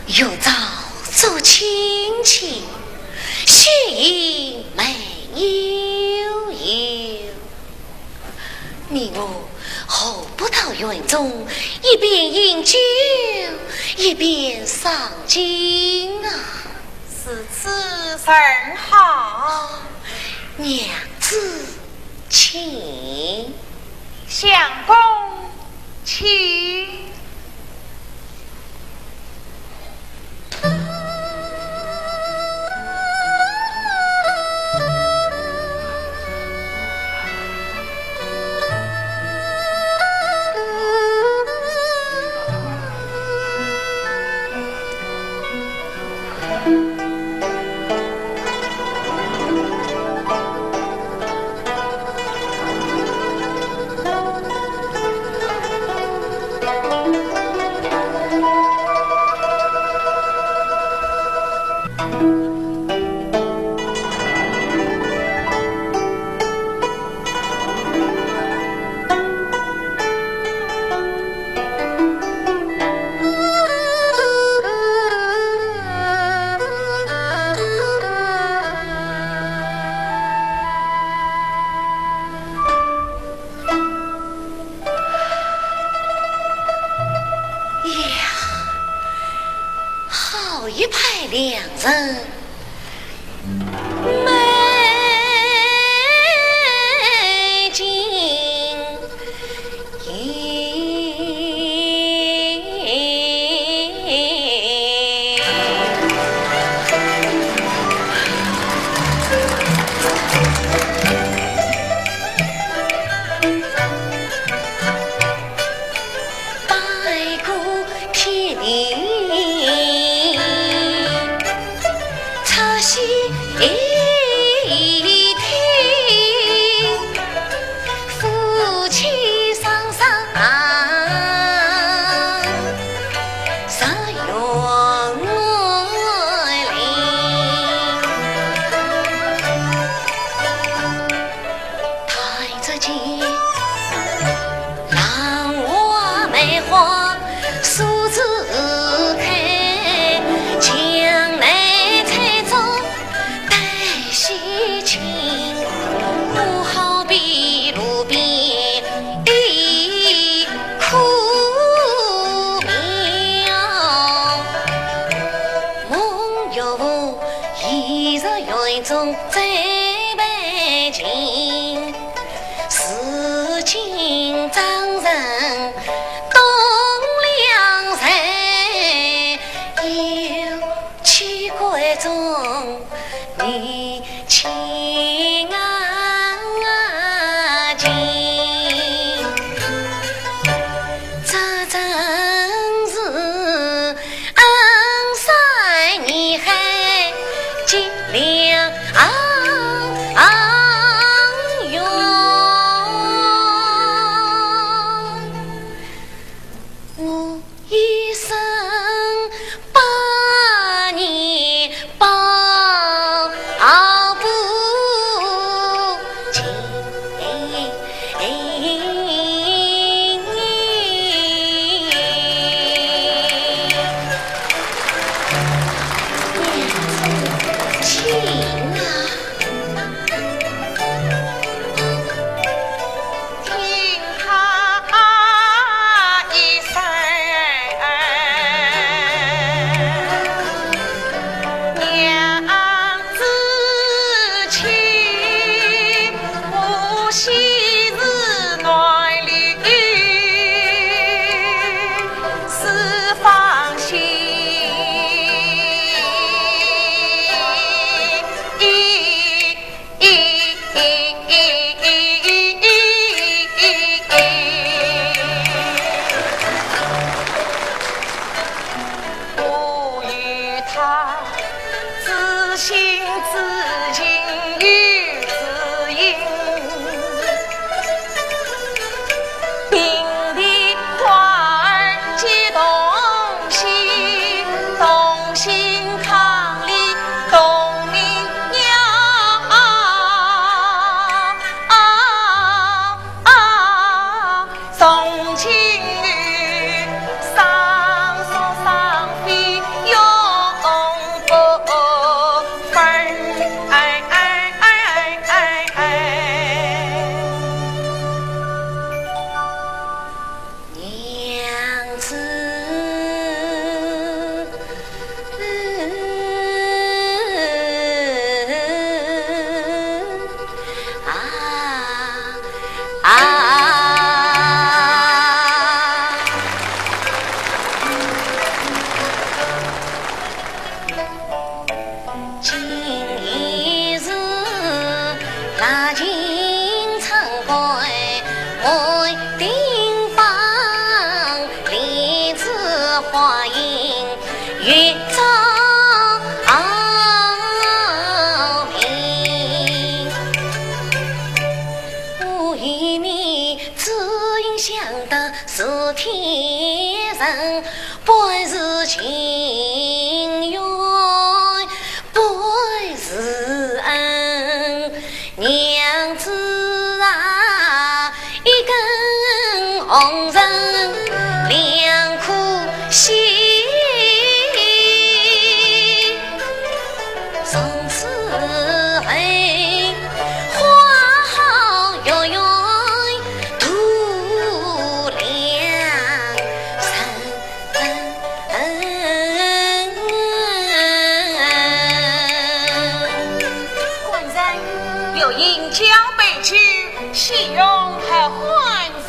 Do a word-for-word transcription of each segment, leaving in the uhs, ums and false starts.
月照做亲戚，雪雁美悠悠。你我何不到园中，一边饮酒，一边赏景啊？如此甚好。娘子，请。相公，请。 呀，好一派良人美景。拜过天地，插西天，夫妻双双啊，十月里。 弹指间，兰花梅花数枝开，墙内翠竹带西青，我好比路边一棵苗。 梦又梦，疑是园中再陪情。如今张生东梁山，又去闺中 你情啊情，这真是恩山义海结良缘。 我一生把你抱不紧。娘子，请啊。 听他一声，娘子，请，我昔日难离四方心。 我与他知心知情又知音，明日花儿结同心，同心伉俪同林鸟。 从今后，双宿双飞照明。无一米，只因想到是天人，不是情缘，不是恩。 娘子啊，一根红绳两颗心，从此后花好月圆度量。 官人，有饮交杯酒，岂容好汉子。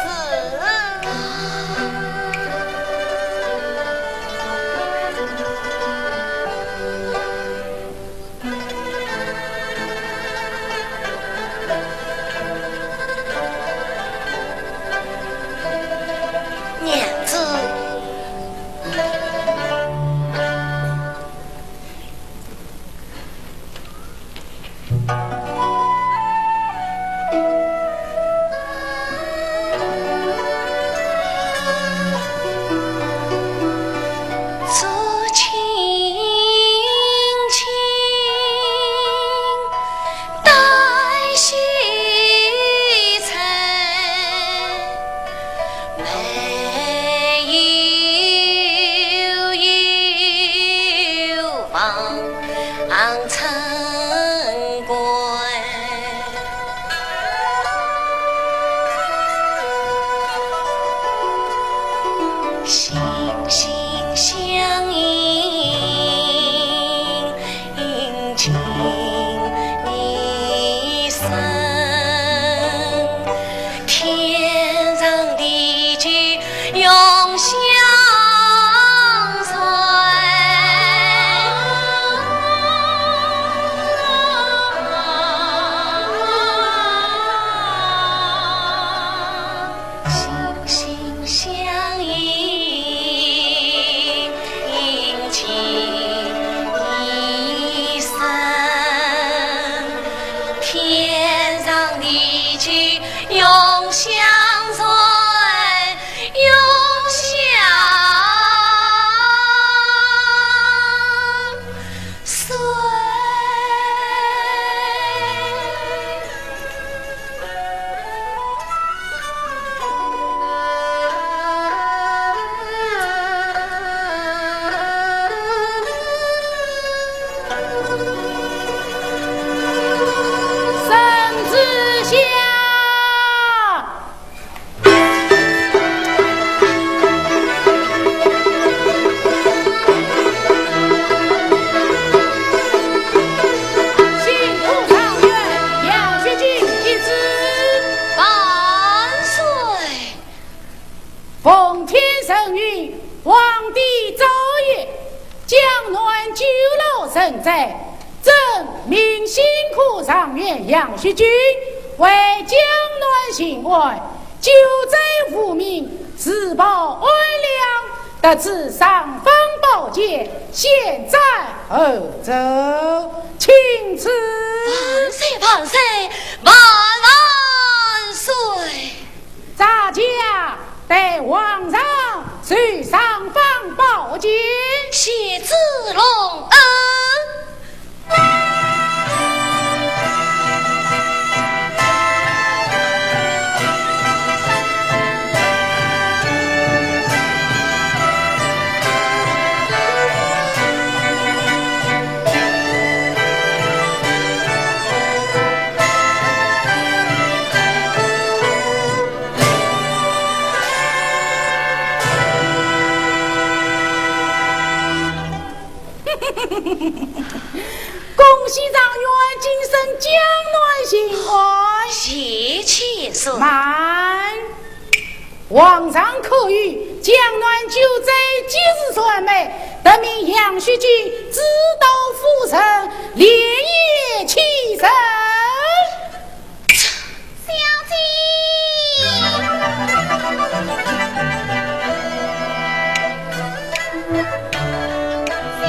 娘子。 心心相印，印情一生。 天长地久永相随。心心相印，印情一生。 天长地久永相随，永相随。 圣旨下。 新科状元杨雪君接旨。万岁。奉天承运，皇帝诏曰：江南九老神州，朕命新科状元杨雪君为江南巡按，救灾扶贫，自报安良， 得此尚方宝剑，先斩后奏，钦此。万岁万岁万万岁！咱家待皇上授尚方宝剑。谢主隆恩。 恭喜状元晋升江南巡按。谢千岁。慢，皇上可谕，江南救灾及时传媒，特命杨雪君指导夫人连夜启程。 小姐，小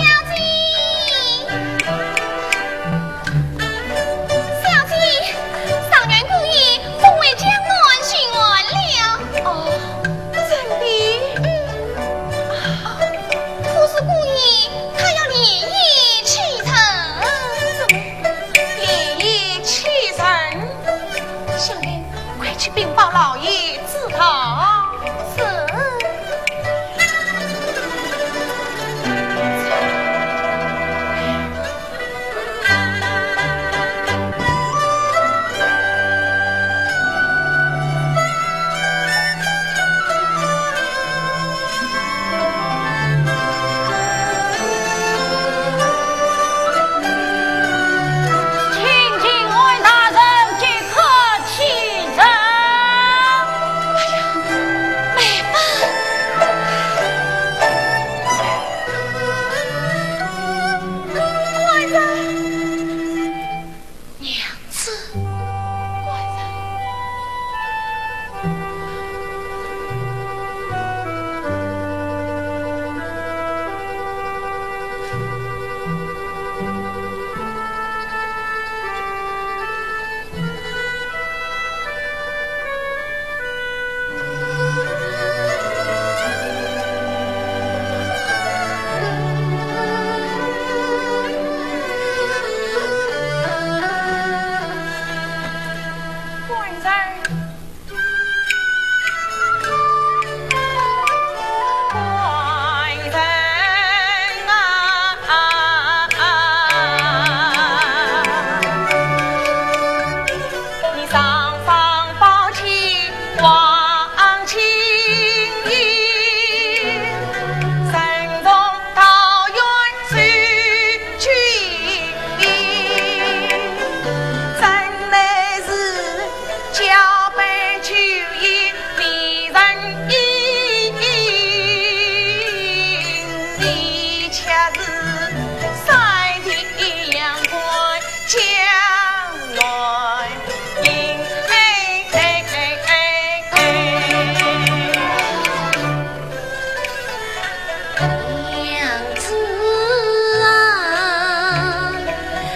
娘子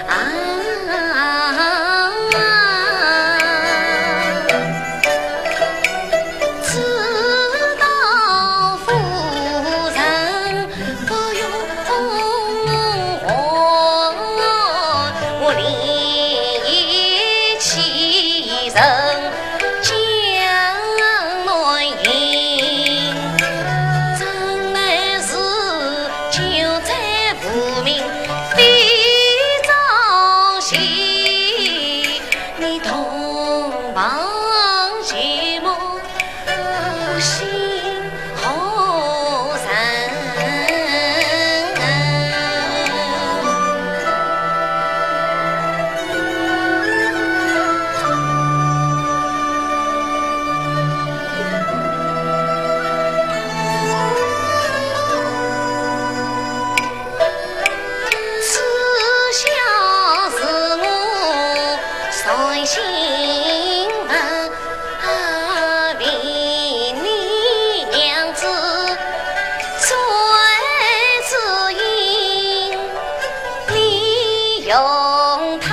啊，啊，知道夫人 不用我，我另娶妻人将来迎。真乃是酒醉无名飞朝夕，你同房寂寞 不信何人？此笑是我随心烦。 啊，为你娘子最知音，你用她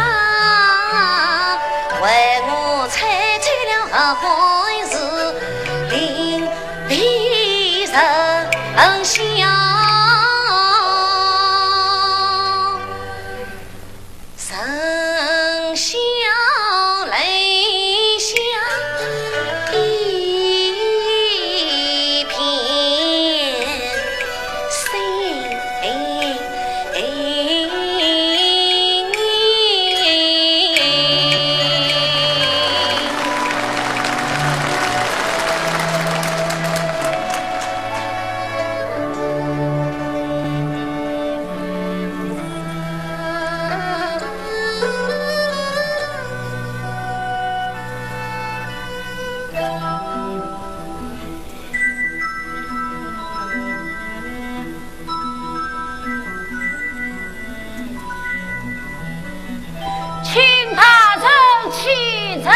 为我猜透了合欢树，令别人笑。 人笑泪下一片心。请大人启奏。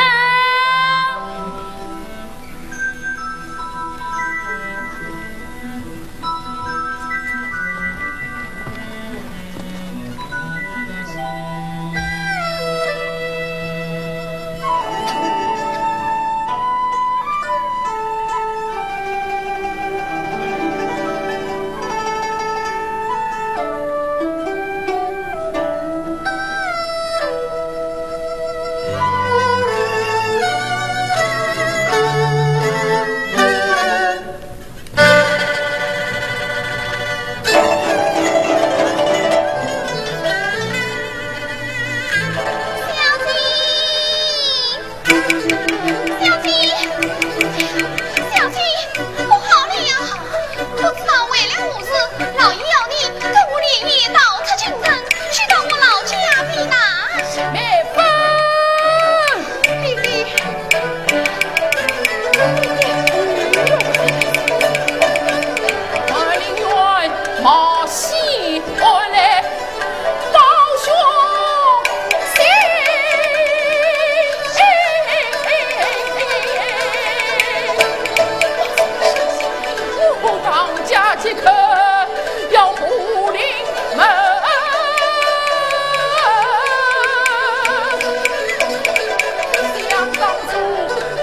小姐，小姐，小姐，不好了！不知道为了何事，老爷要你跟我连夜逃出京城，去到我老家避难。梅芬！弟弟。万里远，冒险而来， 报兄信。我当家即刻要步临门。想当初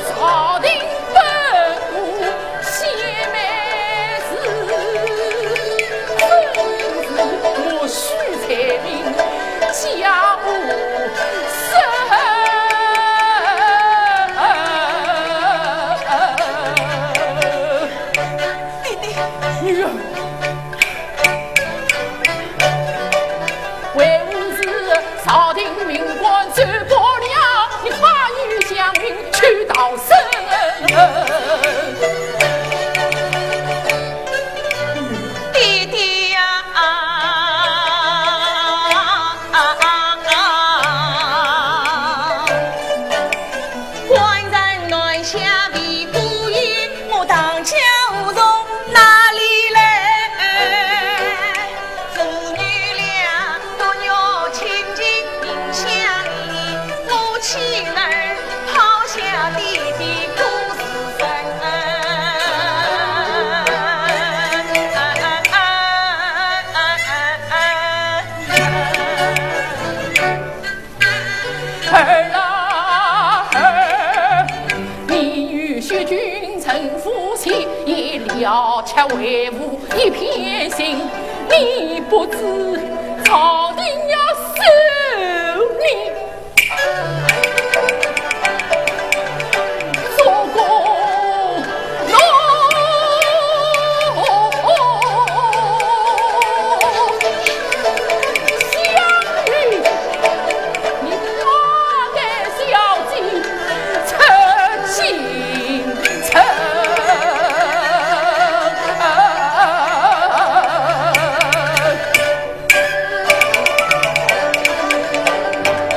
朝廷本无 贤妹子，真是我许才名家无声。弟弟。女儿。 为何是朝廷命官周伯良，你花语祥云去逃生？爹爹呀！ 官人南下为孤雁，我唐家无从哪里来？却为父一片心，你不知朝廷要收你做功奴。相爷，你快带小姐 出京城。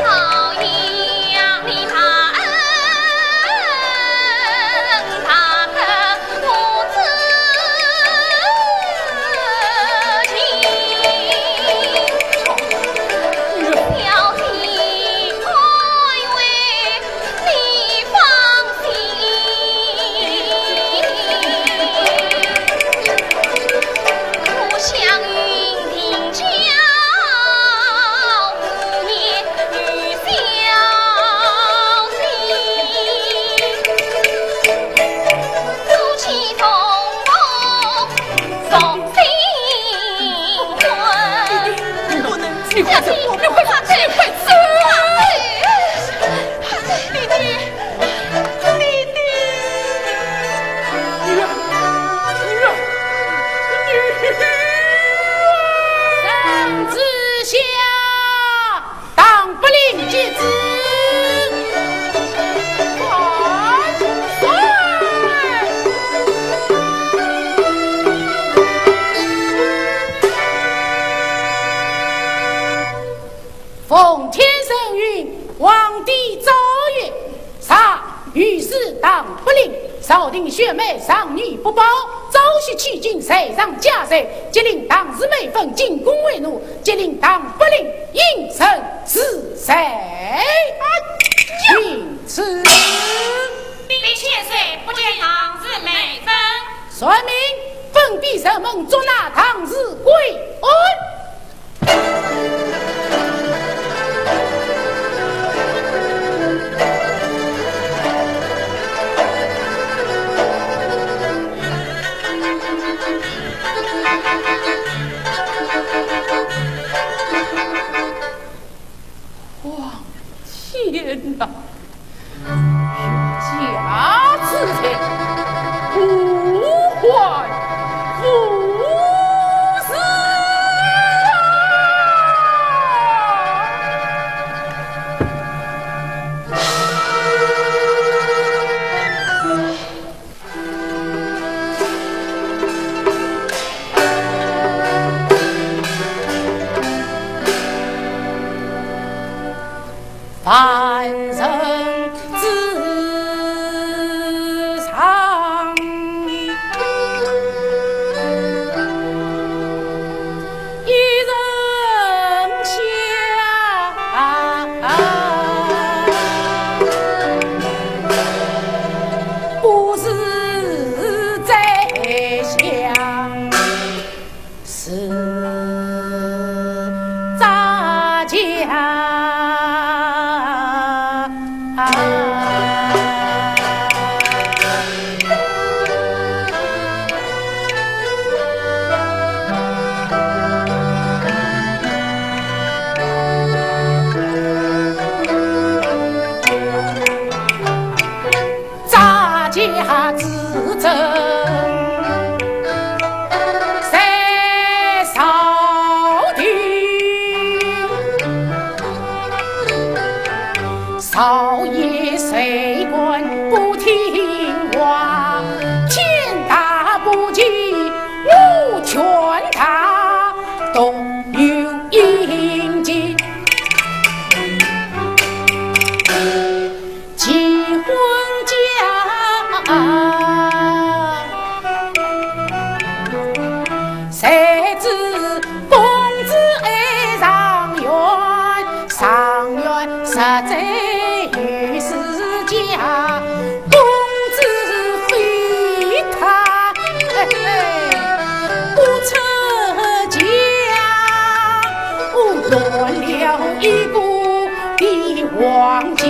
老爷，你大恩大德 你快走，你快走，你快走！弟弟，弟弟。女儿，女儿，女儿。圣旨下， 唐伯陵接旨。万岁！奉天圣谕，皇帝诏曰： 查御史唐伯陵，朝廷血脉尚未不报，昭雪欺君，罪上加罪，急令唐氏妹分进宫为奴，急令唐伯陵应声治罪。钦此。禀千岁，不见唐氏妹分。传命，分婢上门捉拿唐氏归案。 皇天哪！ 欲加之罪，何患无辞啊！凡人之常，一人下，不是宰相。 是咱家。咱家之争，在朝廷。少爷虽官不听话，天打不起，我劝他都有应尽。 结婚家，谁知公子爱上院，上院实在有世家，公子非他，嘿嘿，不出家，我乱了一个 的王家。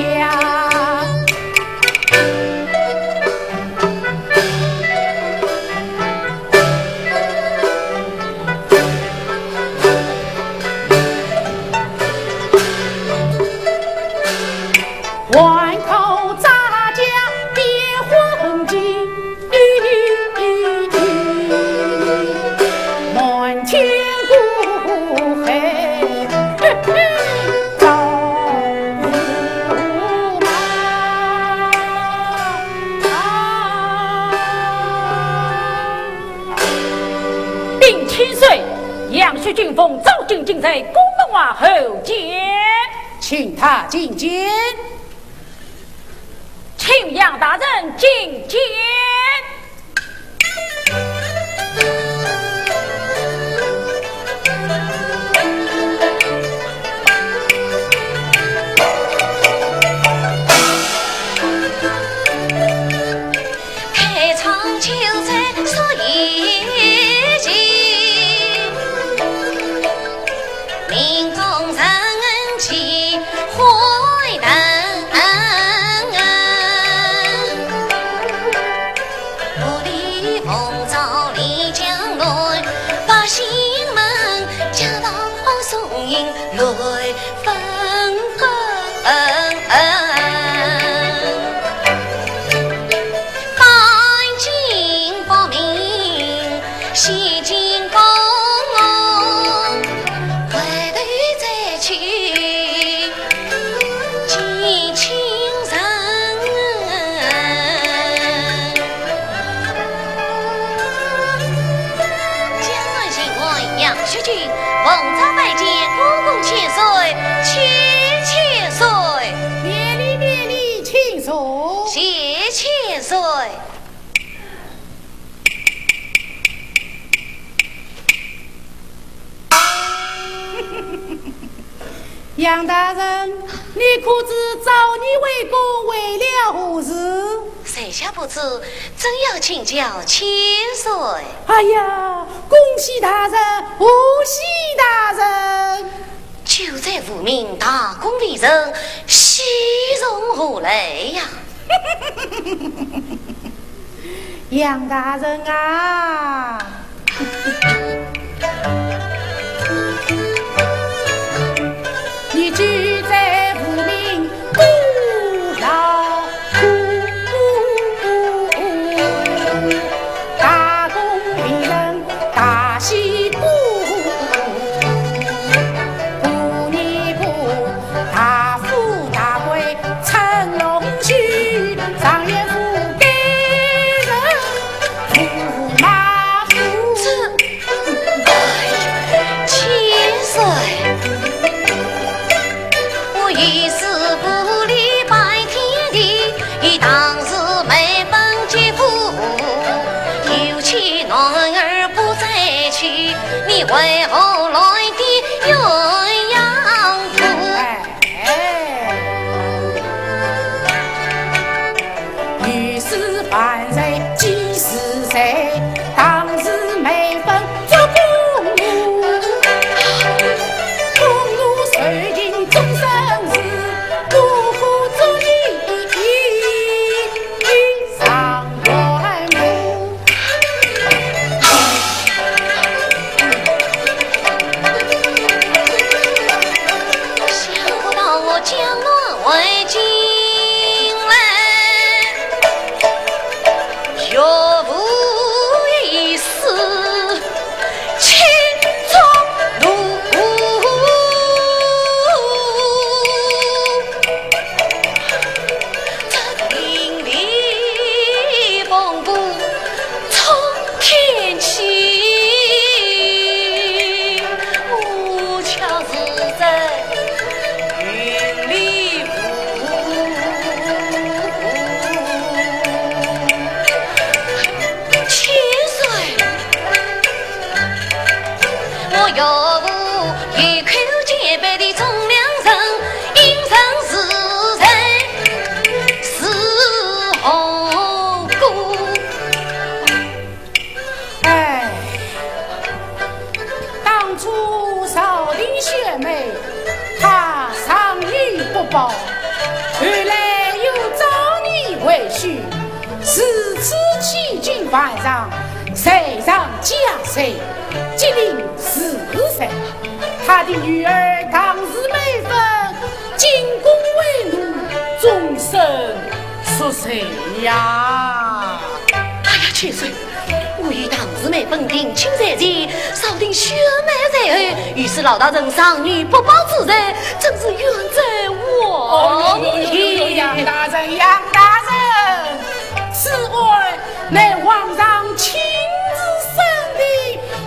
进在宫门外候见。请他进见。请杨大人进见。江南巡按杨学军，奉诏拜见公公千岁，谢千岁。免礼，免礼，请坐。谢千岁。 杨大人，你可知召你回宫为了何事？在下不知，正要请教千岁。哎呀，恭喜大人，贺喜大人！久在无名，大功未成，喜从何来呀？ 杨大人啊，你久在无名，不劳苦。大功未成，大喜不。不，你不，大富大贵， 乘龙须，状元府，该人驸马府。这，哎，千岁，我一时无礼拜天地，你当时没分接福，有妻男儿不再娶，你为何来的鸳鸯图？哎。 哎，于是万岁几时在，当时没分做公务。公务受尽终身事，不负主意。 上官木。想不到我江南回京来，岳父已死， 青中路，这淋漓风波冲天起，我恰是在云里雾。 千岁，我岳父一口前辈的忠良人，因人死罪是何故？哎，当初朝廷选美，他上女不报，后来又召你回去， 如此欺君犯上，罪上加罪，吉林是谁？他的女儿唐氏美芬，进宫为奴，终身恕罪呀！哎呀，千岁，我与唐氏美芬定亲在前，朝廷选美在后，于是老大人上女不报之罪，真是冤枉。哦，有有有有有，杨大人，杨大人，此案 乃皇上亲自审理，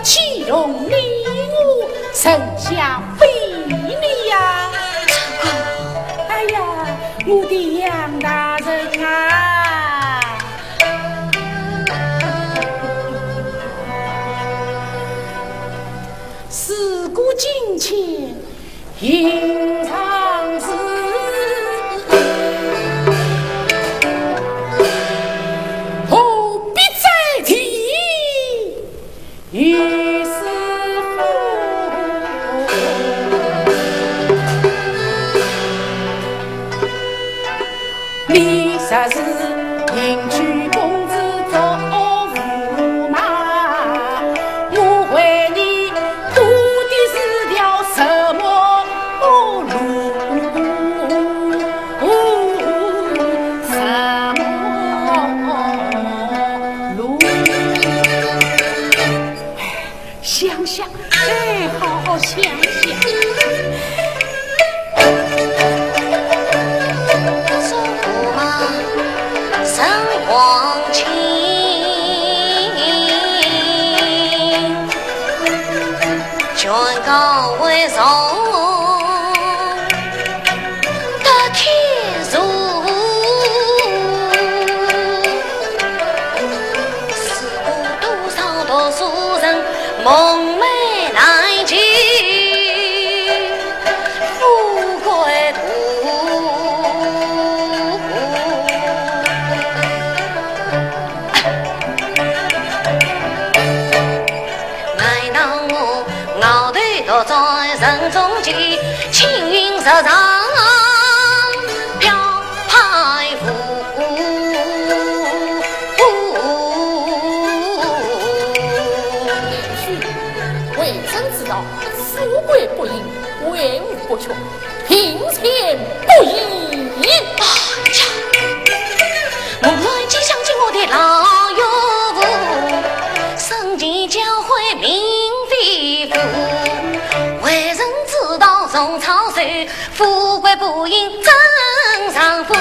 岂容你我，人下非礼呀！哎呀，我的杨大人啊！事过境迁，应当是何必再提？ 于是乎，你若是迎娶公子做驸马，我为你铺的是条什么路？什么路？ 想想，哎，好好想想。为臣知道，富贵不淫，威武不屈，贫贱不移。哎呀，梦鸾姐想起我的老岳父，生前教诲民非富，为人之道重操守，富贵不淫正常富。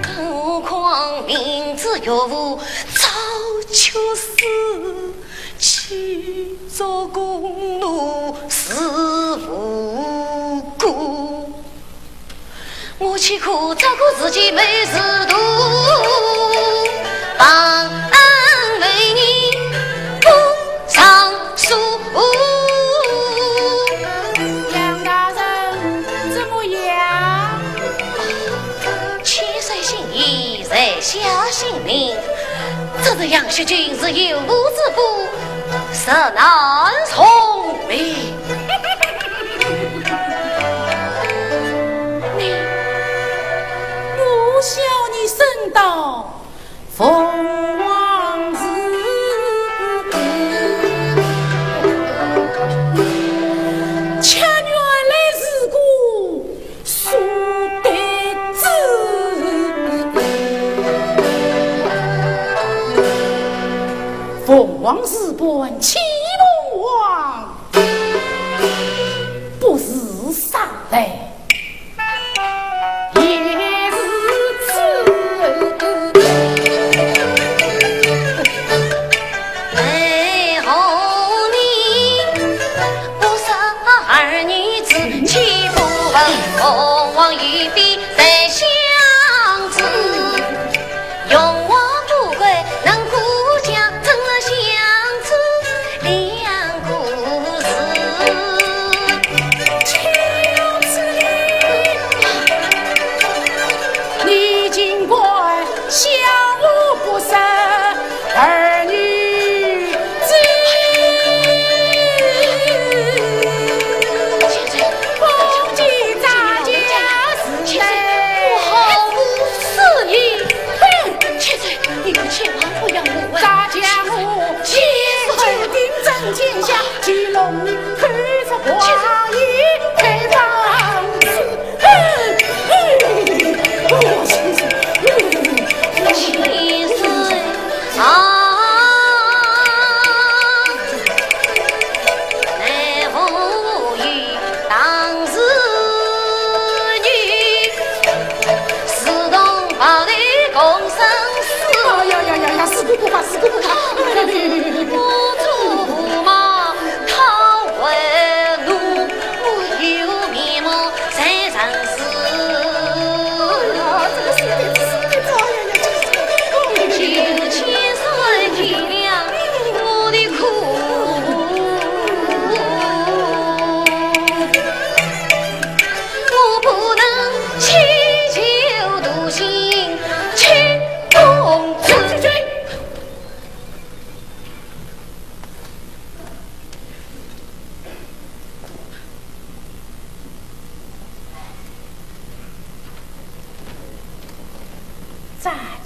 更何况明知岳父早就死， 去做宫奴是无辜，我岂可照顾自己妹子度，忘恩负义不上诉。杨大人，怎么样？ 千岁心意，在下心明。这是杨雪君是有妇之夫，实难从命。你，我笑你身到凤凰寺，却原来是个 书呆子。凤凰寺搬起凤凰，不是上来也是此。 为何你不杀二女子，岂不问凤凰于飞在相知？荣华富贵能顾家，怎能相知两个字？岂有此理！你竟敢 笑我不识儿女之情，千岁，放弃咱家世代。千岁，我毫无私意。哼！千岁，你可千万不要误会。咱家我千岁，定镇天下，乾隆皇后，千岁，太皇子。 哎呀呀呀呀，是个不好，是个不好。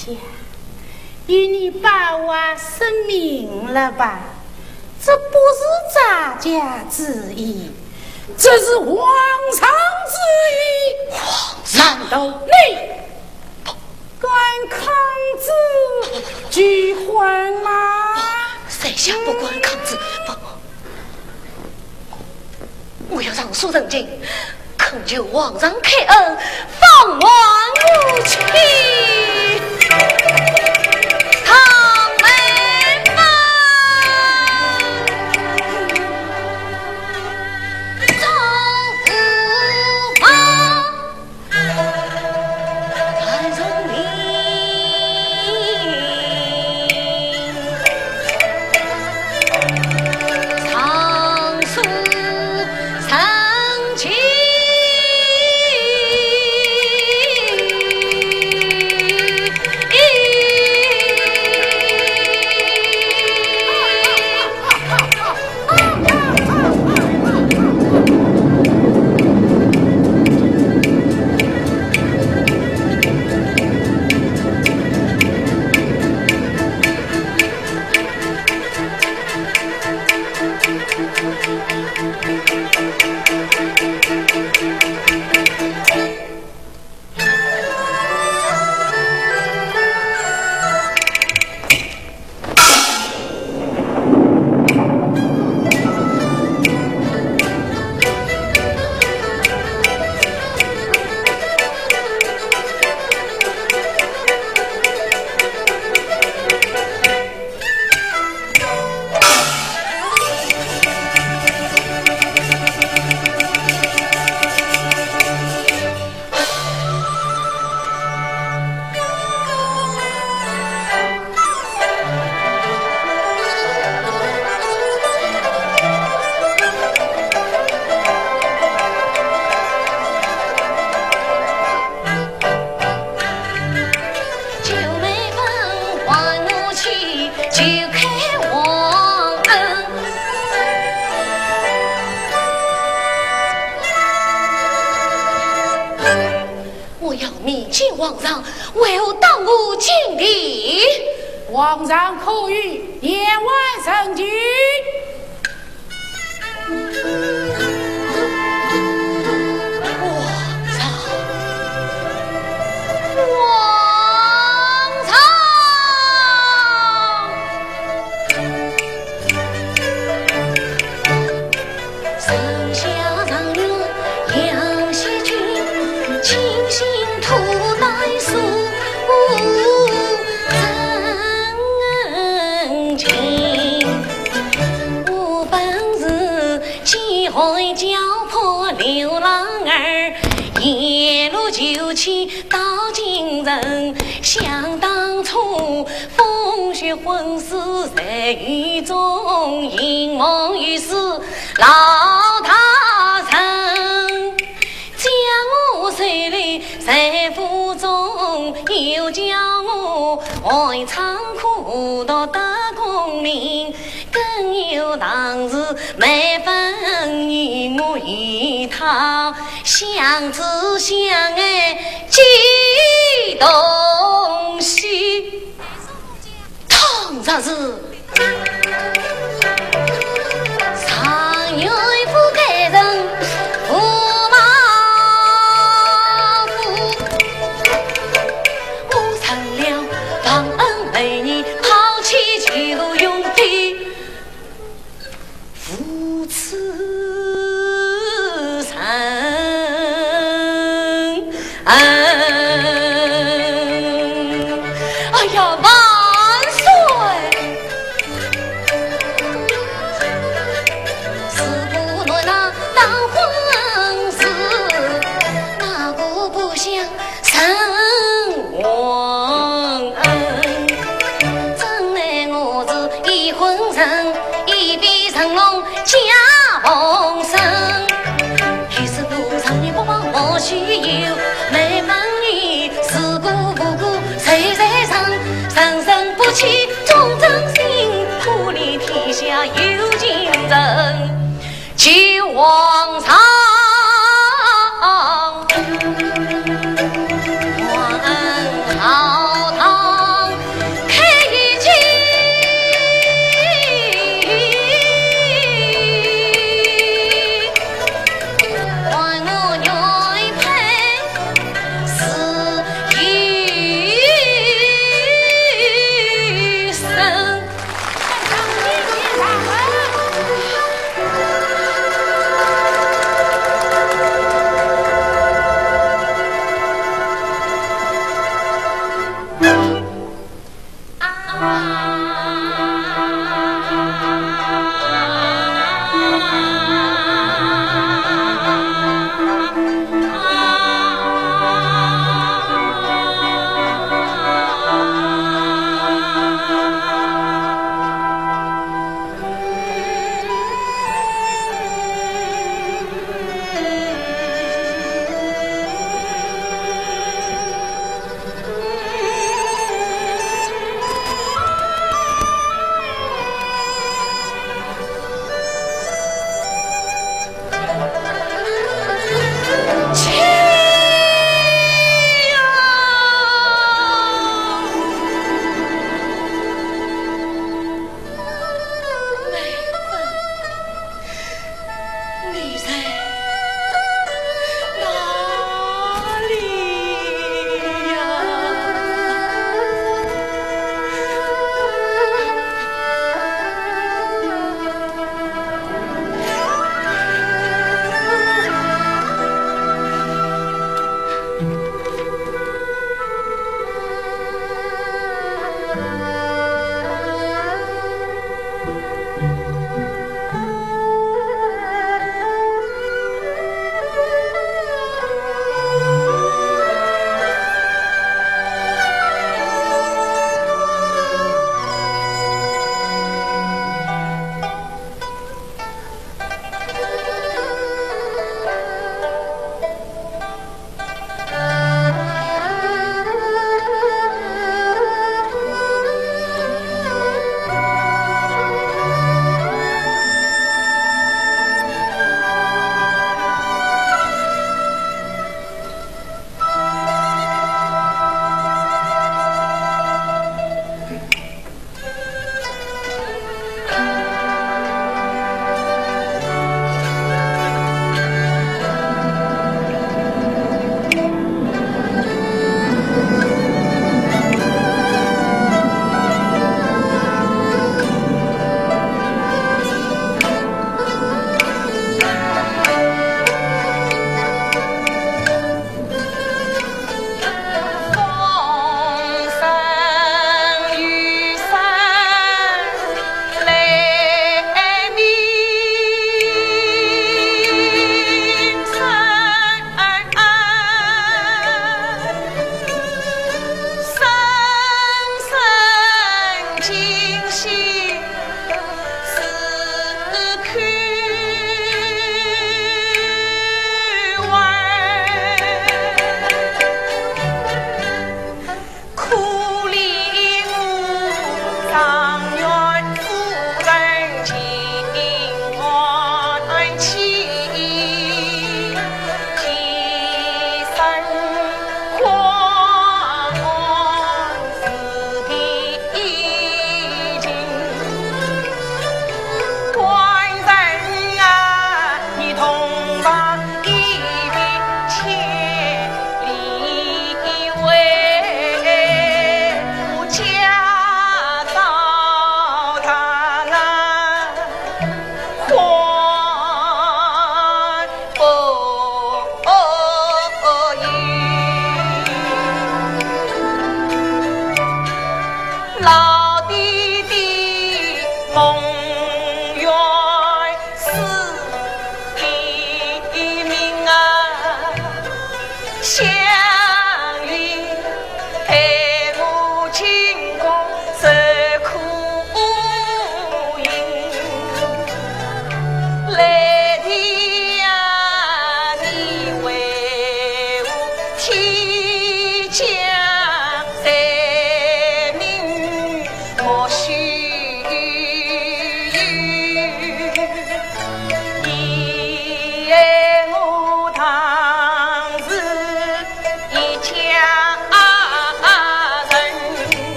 家，与你把话说明了吧，这不是咱家之意，这是皇上之意。皇上？难道你敢抗旨拒婚吗？在下不敢抗旨，不，我要上书成亲，恳求皇上开恩，放还我去堂门吧。我要面见皇上，为何当我进殿？皇上可以言外成句。皇上，皇上。唐朝是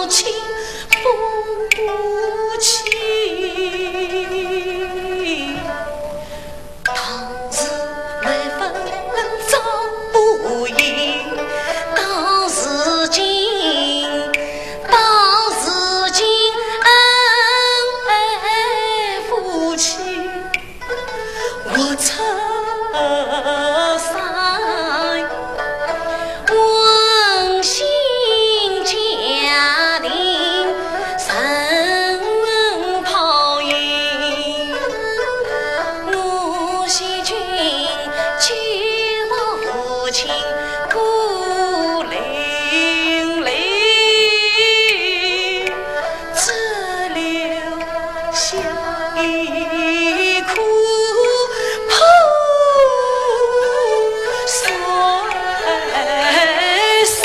情不起。当时来分早不易，到如今，到如今恩爱夫妻。 我出山，温馨家庭人泡影，我惜君既无父亲孤零零。 只留下一颗破碎心。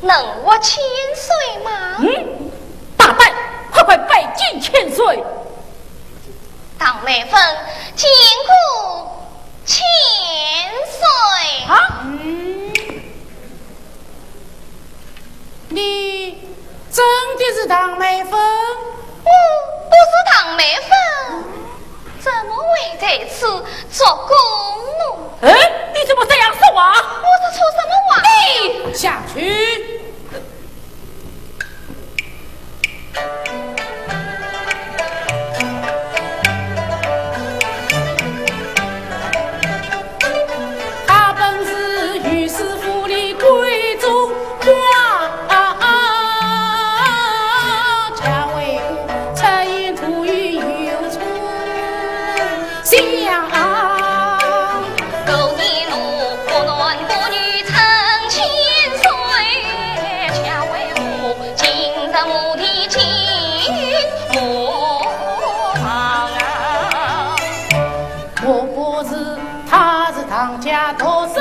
能活千岁吗？嗯，大胆，快快拜见千岁。唐妹夫，见过千岁。啊？嗯，你真的是唐妹夫？我不是唐妹夫。 怎么会在此做工呢？哎，你怎么这样说话？我说错什么话？你下去。他本是御史府里贵族官，家为何出言吐语有错相。狗年路不男不女成千岁，家为何今日墓地进墓堂啊？莫不是他是唐家独生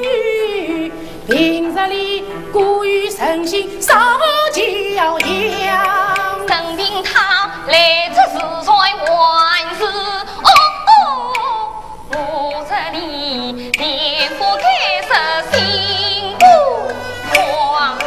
女，平日里过于诚信，少教养。任凭他来者是谁还是哦哦，我这里便不该说新不慌。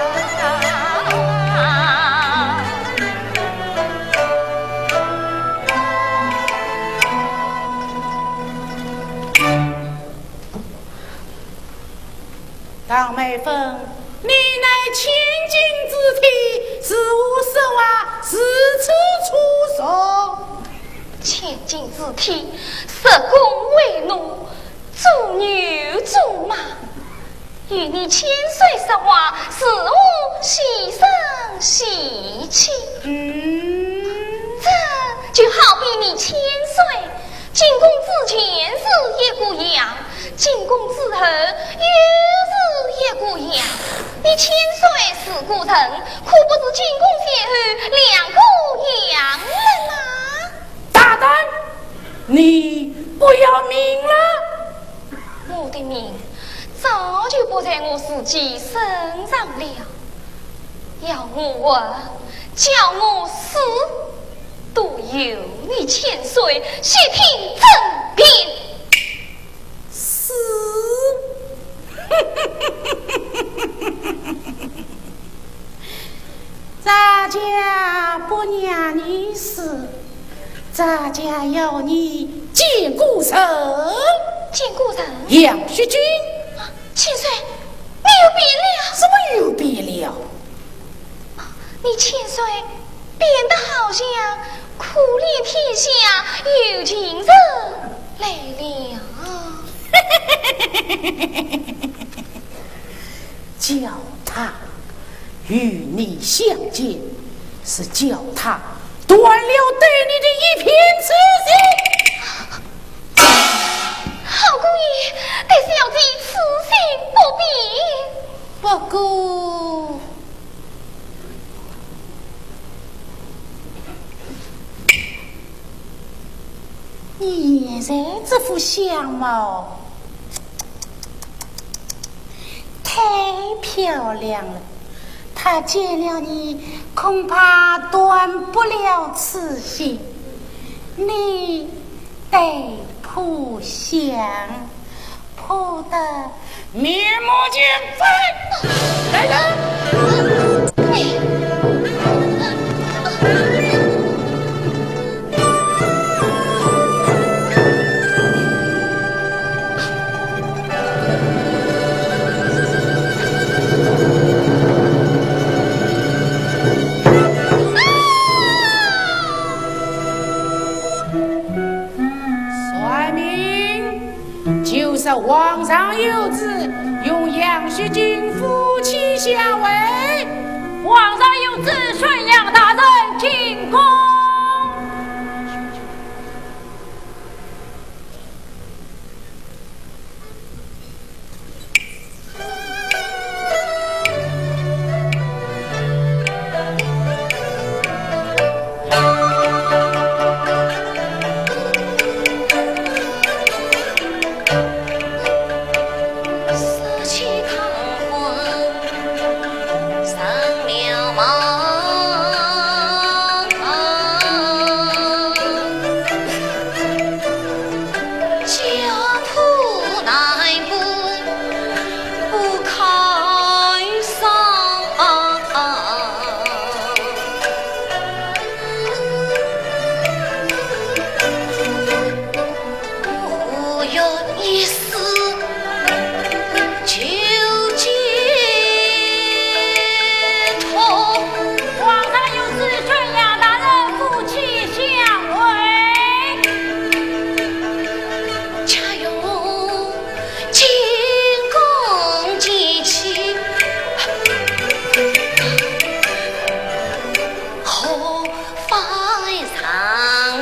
唐妹夫，你乃千金之体，如何说话如此粗俗？千金之体，食弓为奴，做牛做马，与你千岁说话，如何戏声戏气？嗯。这就好比你千岁 进宫之前是一个样，进宫之后又是一个样。你千岁是个人，可不是进宫前后两个样了吗？大胆！你不要命了？我的命早就不在我自己身上了。 要我活，叫我死，都由你千岁悉听尊便。死？咱家不让你死，咱家要你见个人。见个人？杨雪君。啊，千岁， 你又变了。什么又变了？你千岁变得好像可怜天下有情人来了。叫他与你相见，是叫他断了对你的一片痴心。 好姑爷，待小姐此心不变。不过，你现在这副相貌，太漂亮了。 他见了你，恐怕断不了痴心。你得破相，破得面目全非。来人！ 传命，就是皇上有旨，与杨雪君夫妻相会。皇上有旨，宣杨大人进宫。一死就解脱。皇上有旨，宣杨大人夫妻相会。恰用金弓箭去，何 方长啊。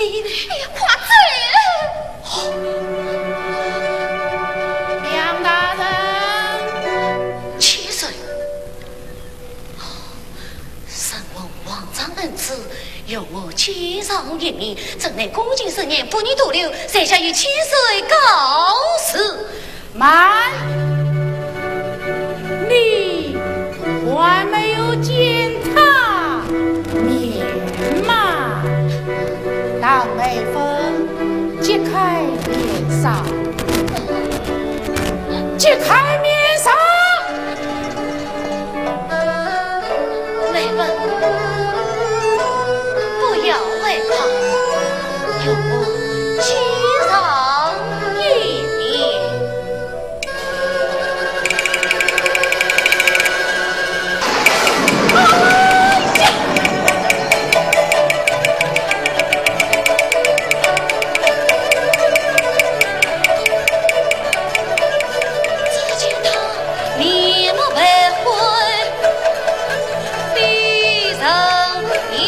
哎呀，快走！梁大人。千岁。承蒙皇上恩赐，容我见上一面，怎奈恭敬盛宴，不宜多留，在下与千岁告辞。 慢，你还没有见他面吗？唐美芬，揭开面纱，揭开面纱。 美芬，不要害怕，容我见上一面。哎呀！ 只见他面目白灰，闭上眼。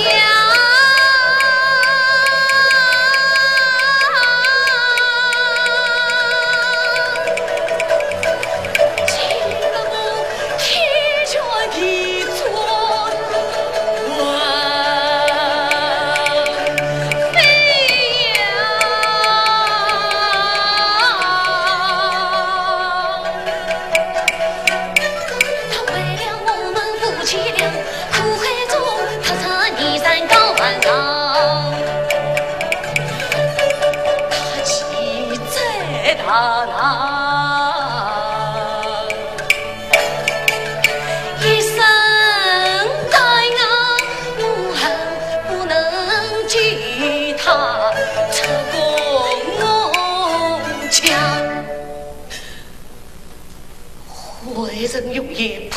坏人容颜，仆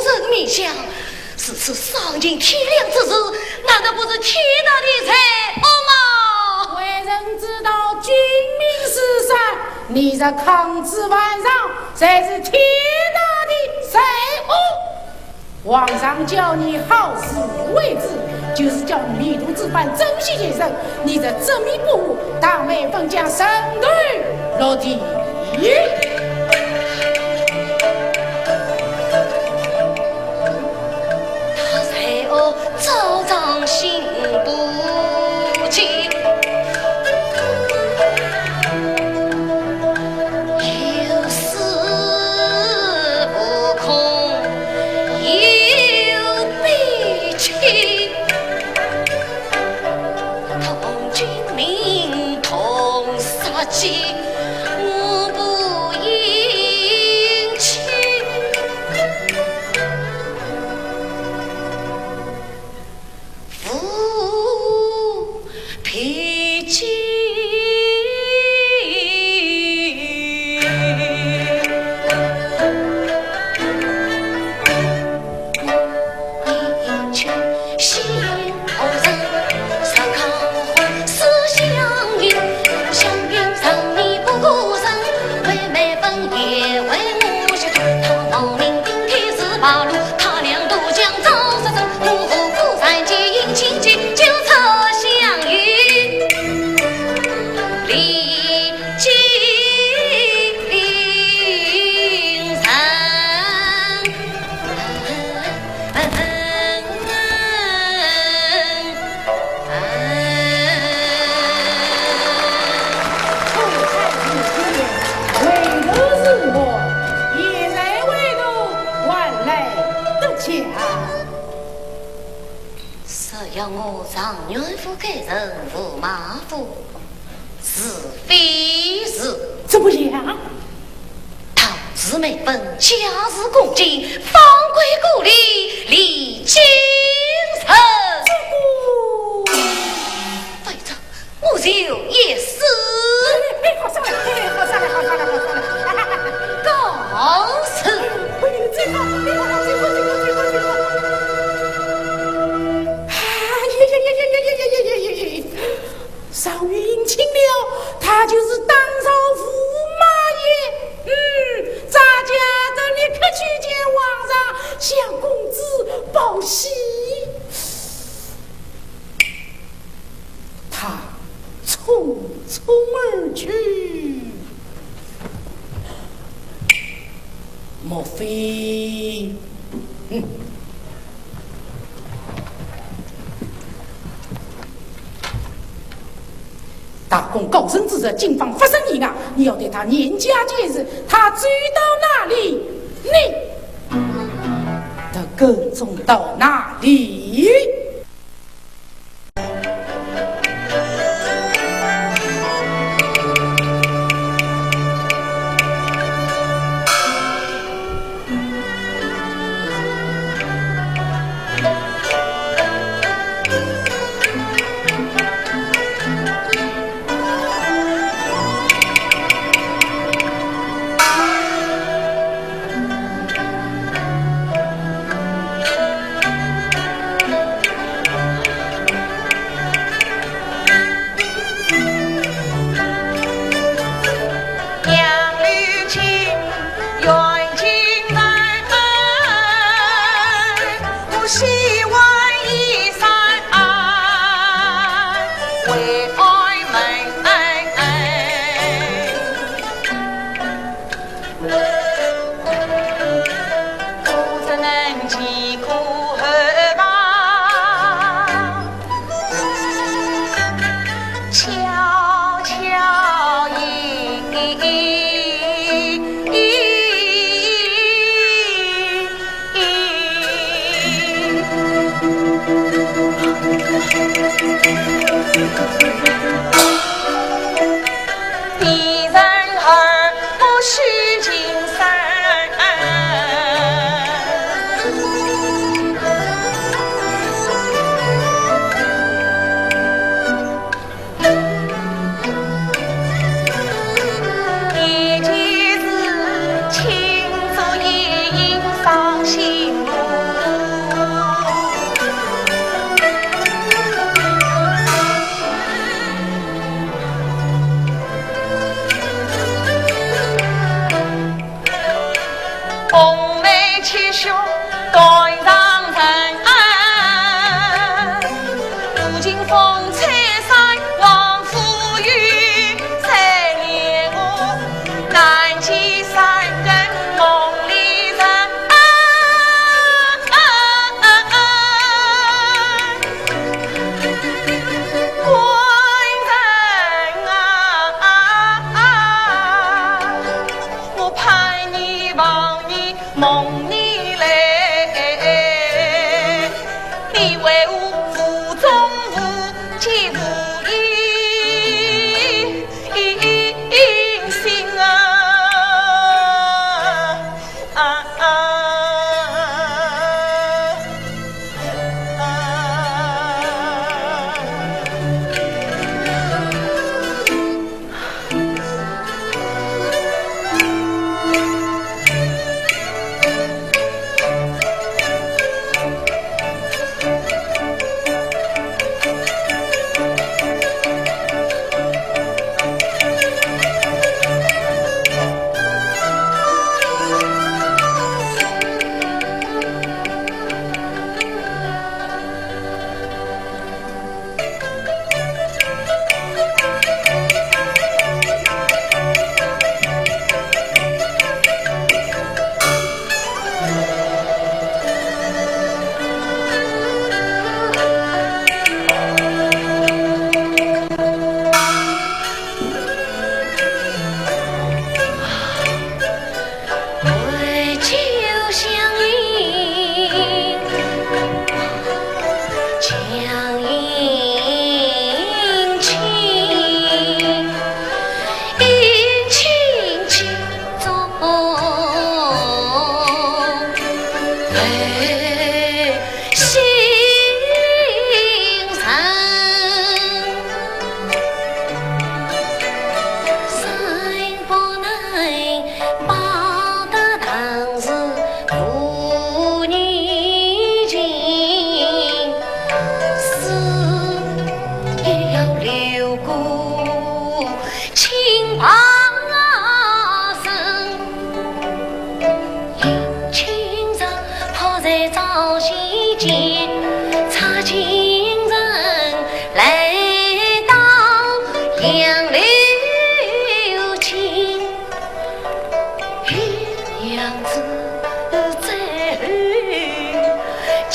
人面相，如此丧尽天良之事，难道不是天大的罪恶吗？为人之道，君命如山，你这抗旨万丈，才是天大的罪恶。皇上叫你好自为之，就是叫你迷途知返，珍惜前程，你这执迷不悟， 唐美芬将人头落地。他罪恶昭彰心不惊，有恃无恐，有悲戚。 同君命，同杀机，我不应情，无脾气。 若要我状元府改成驸马府， 是非是？怎么样？唐氏美芬，家世恭敬，方贵故里，李京城。这个，非这，我就一死。哎，好上来，哎，好上来，好上来，好上来。告辞。哎，这个，这个，这个，这个，这个，这个。哎呀呀呀呀呀呀呀呀呀呀！ 状元迎亲了，他就是当朝驸马爷。嗯，咱家的立刻去见皇上，向公子报喜。他嗯。大公高升之日，今番发生意外，你要对他严加监视，他走到哪里，你就跟踪到哪里。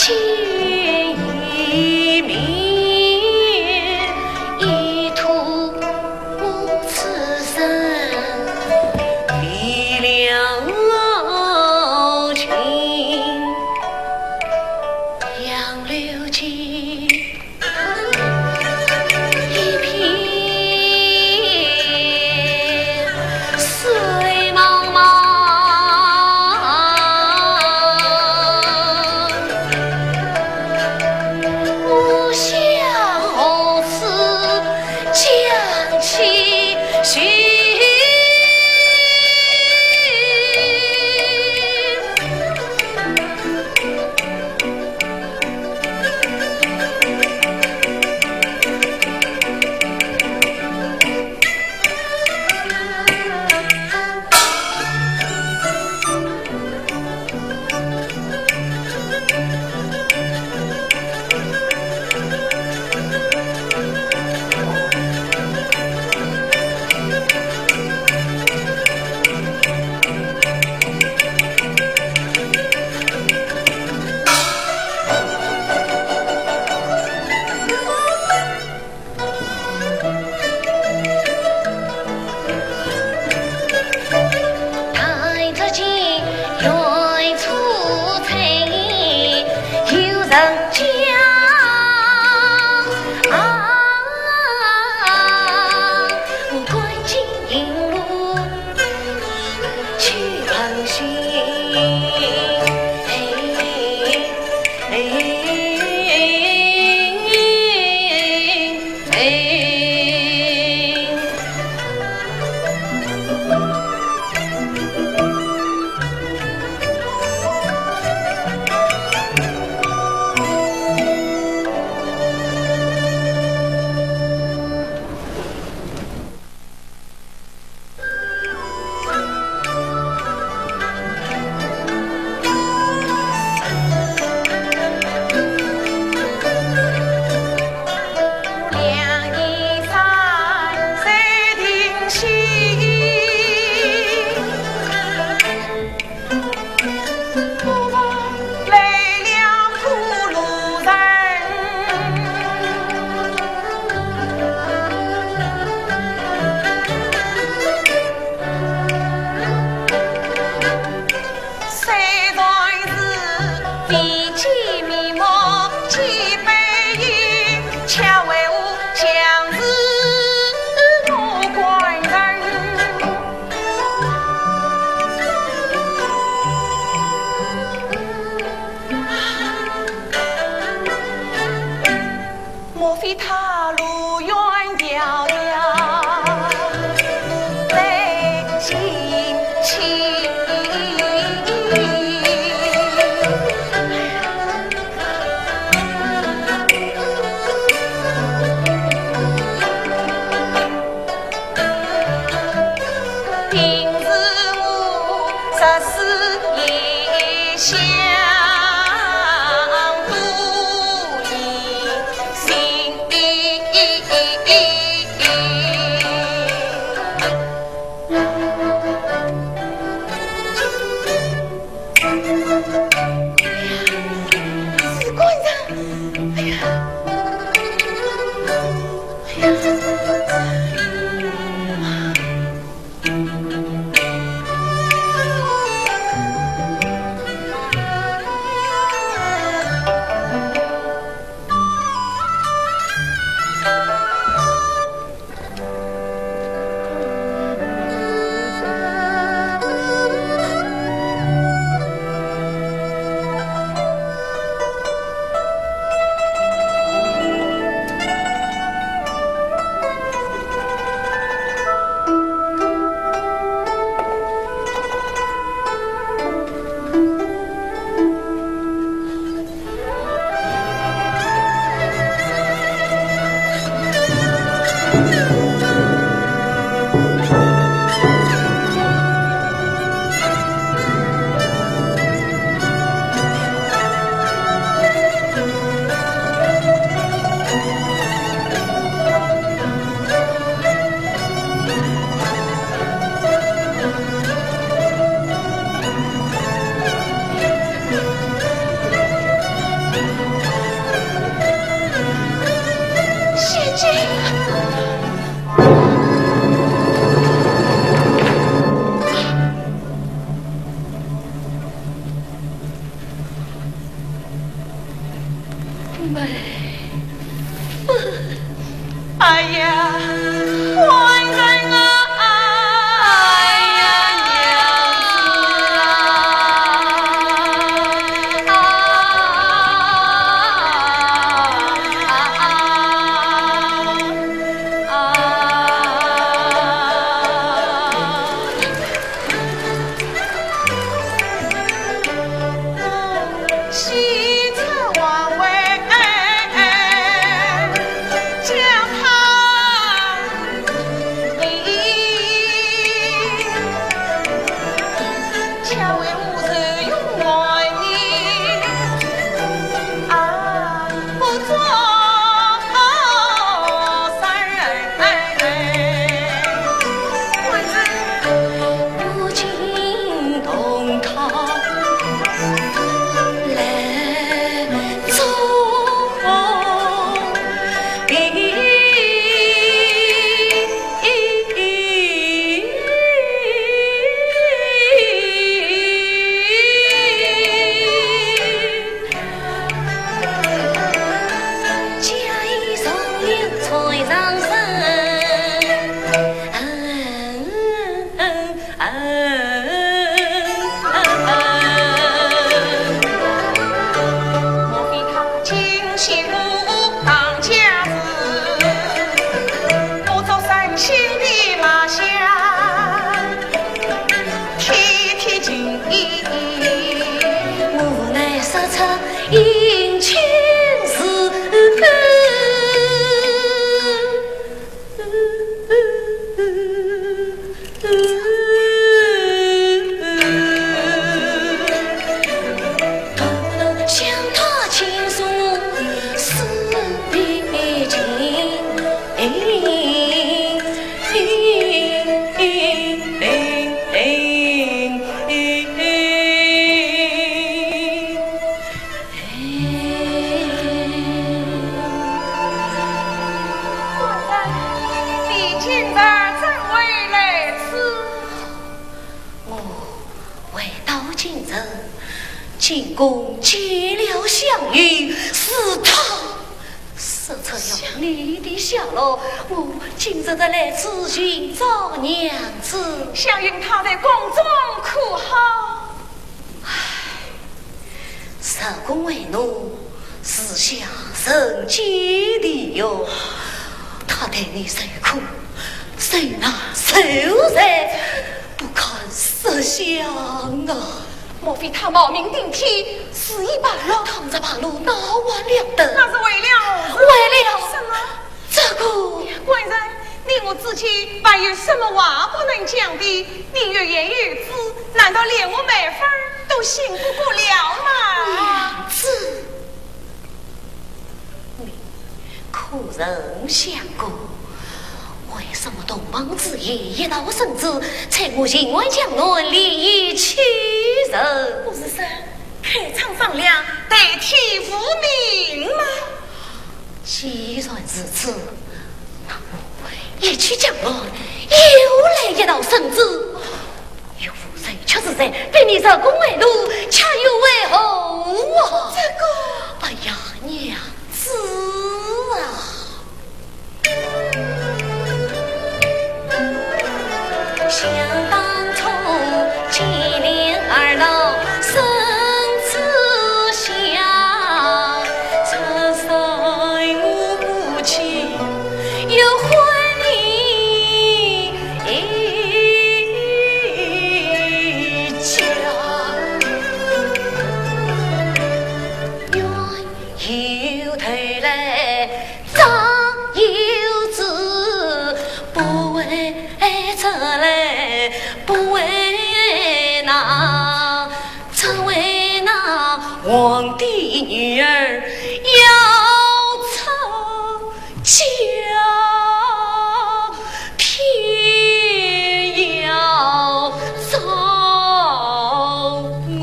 见一面，一吐此生离了情。杨柳枝，一片水茫茫。 我想何时将其寻？哎呀，官人啊！哎呀，娘子啊！啊啊啊！官人，你今日怎会来此？我回到京城，进宫见了項羽，是他说出了你的下落，我今日才来此寻找娘子。项羽他在宫中可好？唉，入宫为奴，是下人间地狱。他待你受苦，受难受罪，不堪设想啊！莫非他冒名顶替，肆意败露？倘若败露，那还了得？那是为了何事？为了什么？ 这个，官人，你我之间还有什么话不能讲的？你欲言又止，难道连我妹夫儿都信不过了吗？娘子，你可曾想过，为什么洞房之夜一道圣旨，催我秦淮江南联姻许人？不是说开仓放粮，代替父命吗？ 既然如此，那么一去江南，又来一道圣旨，岳父受屈之罪，逼你入宫为奴，却又为何啊？这个，哎呀，娘子啊！ 想当初，金陵二老圣旨下，这是我母亲要还你一家。冤有头来 账有主，不为这来不为那，只为那皇帝女儿要出嫁，偏要找我。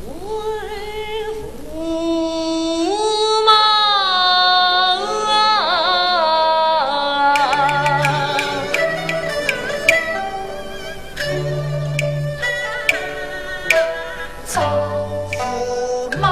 为父嘛，做父嘛。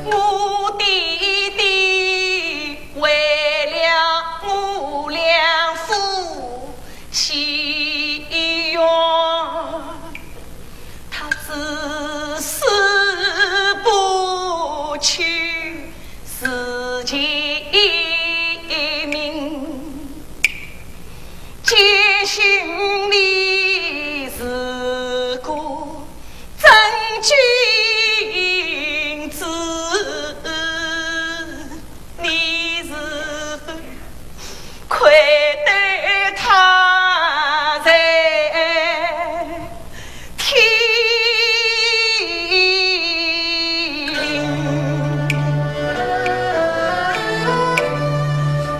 我爹爹为了我两夫妻愿，他至死不娶自己名。见信里是个 真君子，你是看得他在天灵。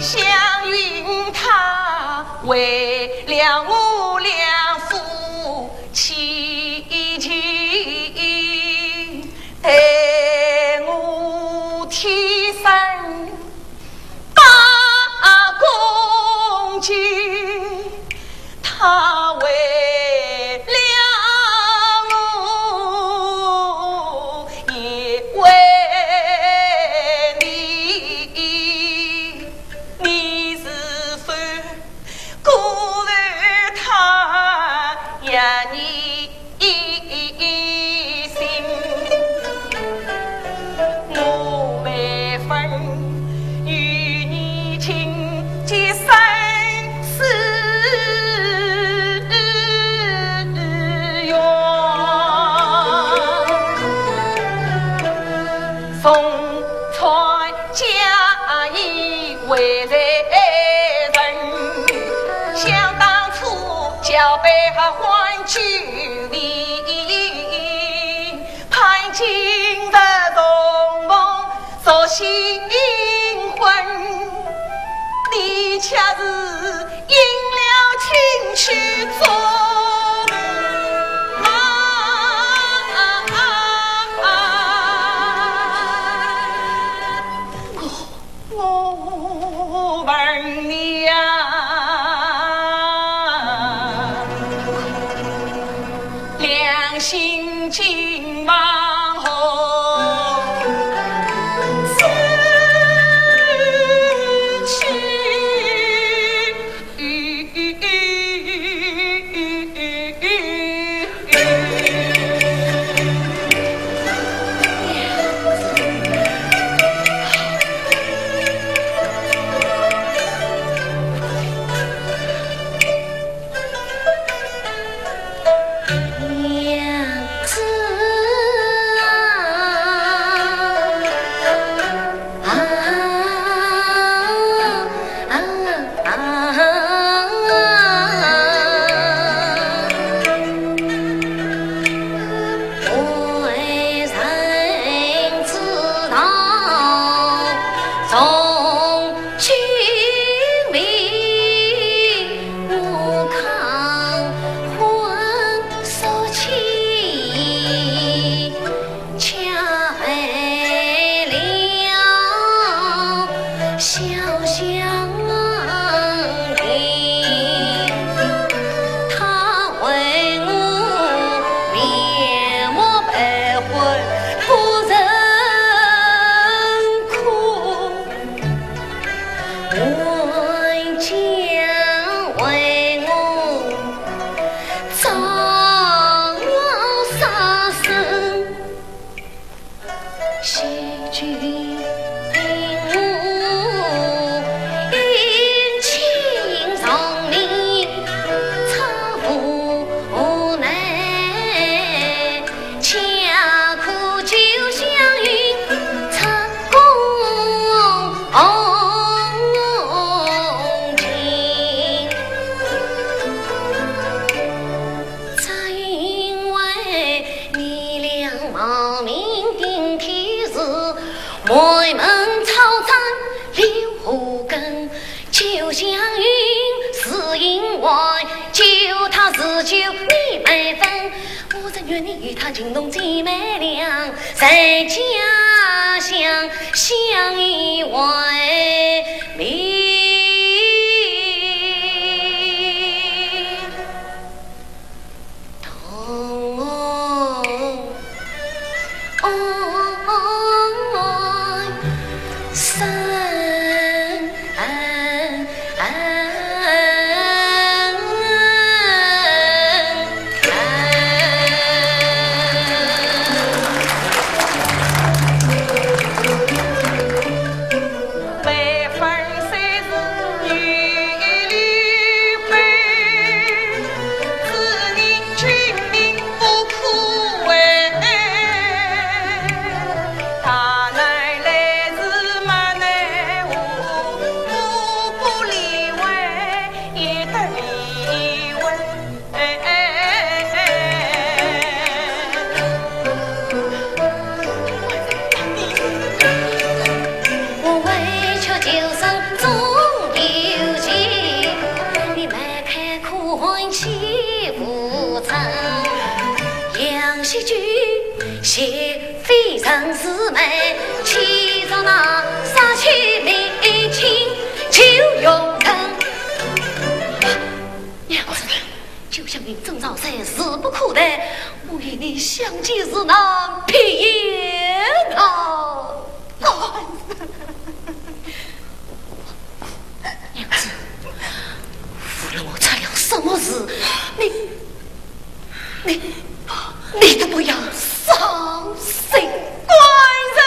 祥云他为了我两夫 妻情，待我天生大公鸡，他为了我也为你，你是否 故而他也疑心。我每逢与你亲近生死缘，风吹 嫁衣为谁人？想当初交杯合欢酒里，盼今日重逢作新婚，你却是 应了亲去做啊。我，我问你呀，良心今往何处去？祥云是因为救他是救你没分，我只愿你与他情浓姐妹俩，在家乡相依为命。 同生。我委曲求生终有情，你迈开可恨欺负人。杨喜举，谢非常姊妹，欺着那杀妻灭亲就用人。娘子， 就像明正早在，势不可待，我与你相见如难，别难。娘子，无论我出了什么事，你，你，你都不要伤心。官人！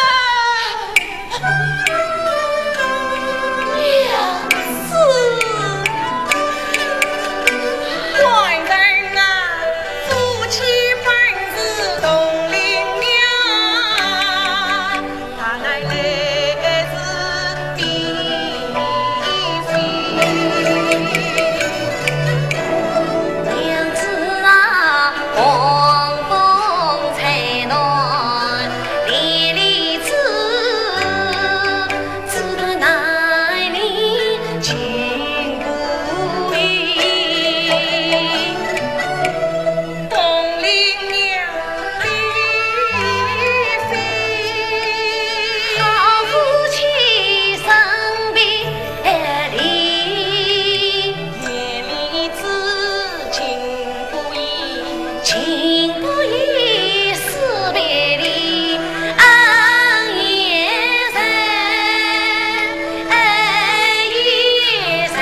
娘子！ 官人啊，夫妻本是同林娘，他乃来自地非。娘子啊，狂风吹乱离离枝， 枝头难离情不移。同林娘子非，好夫妻生别离。 千里之情不移，情不移，思别离，恩也深，恩也深，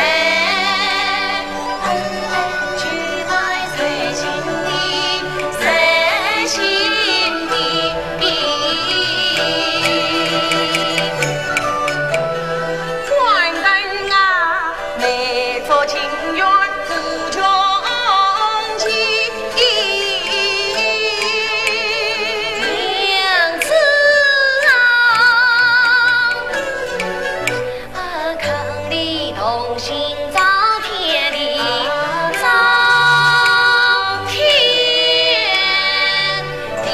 恩就在心里，在心里。 官人啊，你做情愿不从情。娘子啊，啊，看你同心照天地，照天地。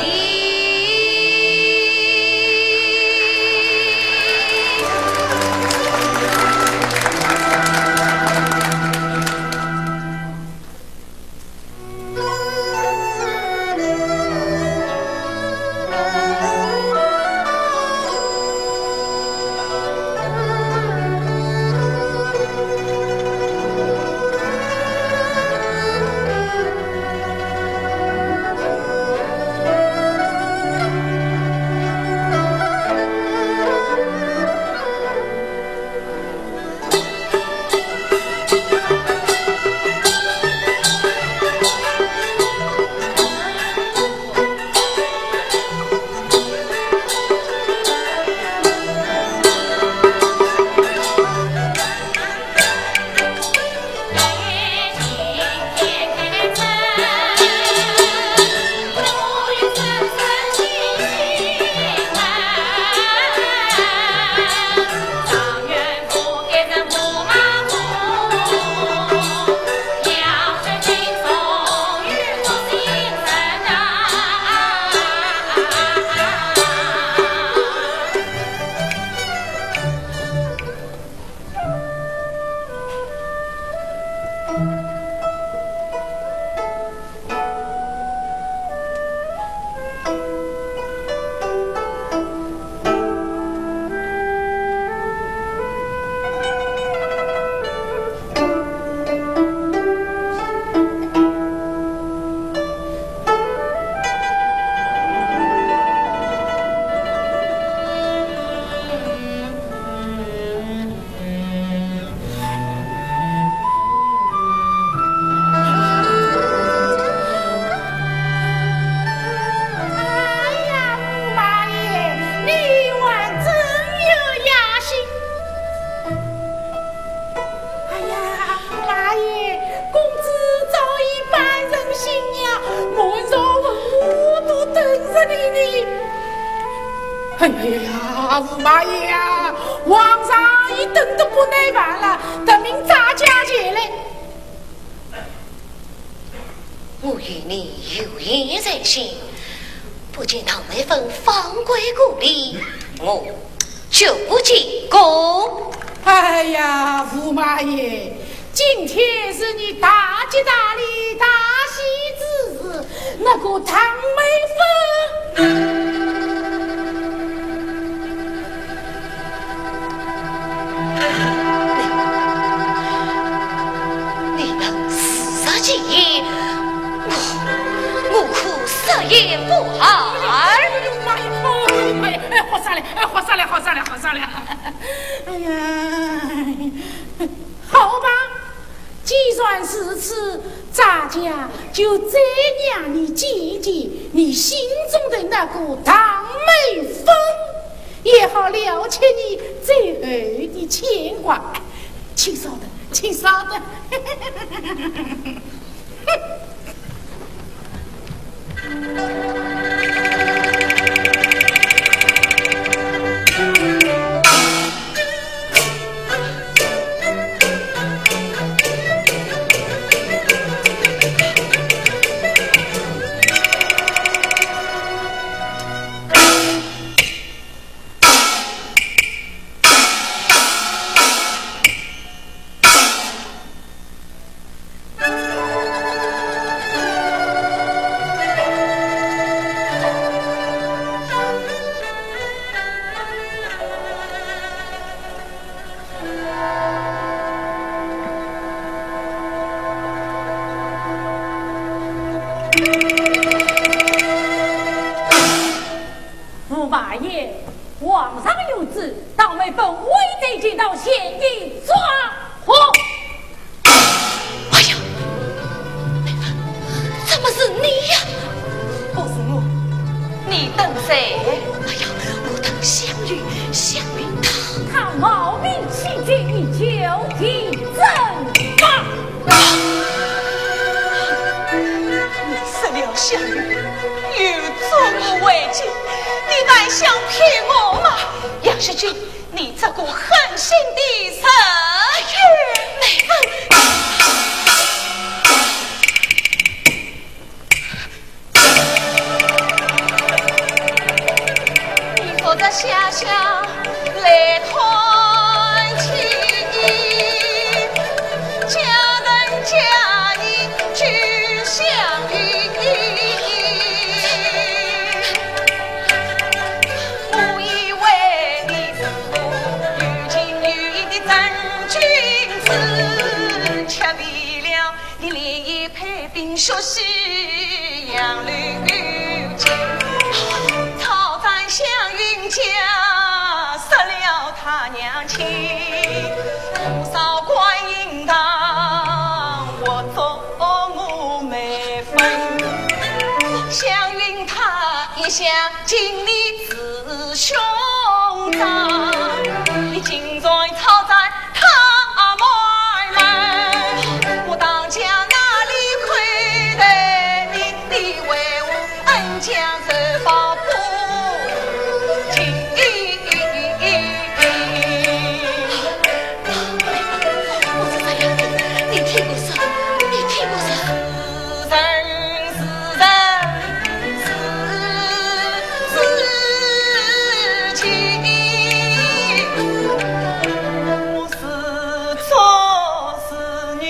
哎呀，驸马爷，你还真有雅兴。哎呀，驸马爷，公子早已半成新娘，满朝文武都等着你呢。哎呀，驸马爷啊，皇上已等得不耐烦了，等明早驾前来。 我与你有言在先，不见唐妹夫放归故里，我就不进宫。哎呀，驸马爷，今天是你大吉大利、大喜之日，那个唐妹夫 你能自杀其言，我，我可食言不而。哎呦妈呀！哎呦妈呀！哎，活下来！哎，活下来！活下来！活下来！哎呀，好吧，既然如此，咱家就再让你见见你心中的那个唐妹夫。 也好了却你最后的牵挂。请稍等，请稍等。驸马爷，皇上有旨，当为本位得见到县尹抓获。哎呀，妹夫，怎么是你呀？不是我，你等谁？哎呀，我等湘云，湘云她……她冒名起见，你就地正法。 你杀了湘云，又捉我回京，你还想骗我吗？杨世钧，你这个狠心的人！哎呀，妹夫！你坐在下下来团结，家人家义救湘云。我以为你是个有情有义的真君子，却未料你连一 配冰雪戏杨柳情，操斩湘云家，杀了她娘亲。火烧观音堂，活捉我妹夫。湘云她一向敬你 是兄长，你竟然操斩她妹妹。我当家哪里亏待你，你为我恩将仇报不停。我是这样的，你听我说，你听我说。 是人是人，是自己，是作是孽。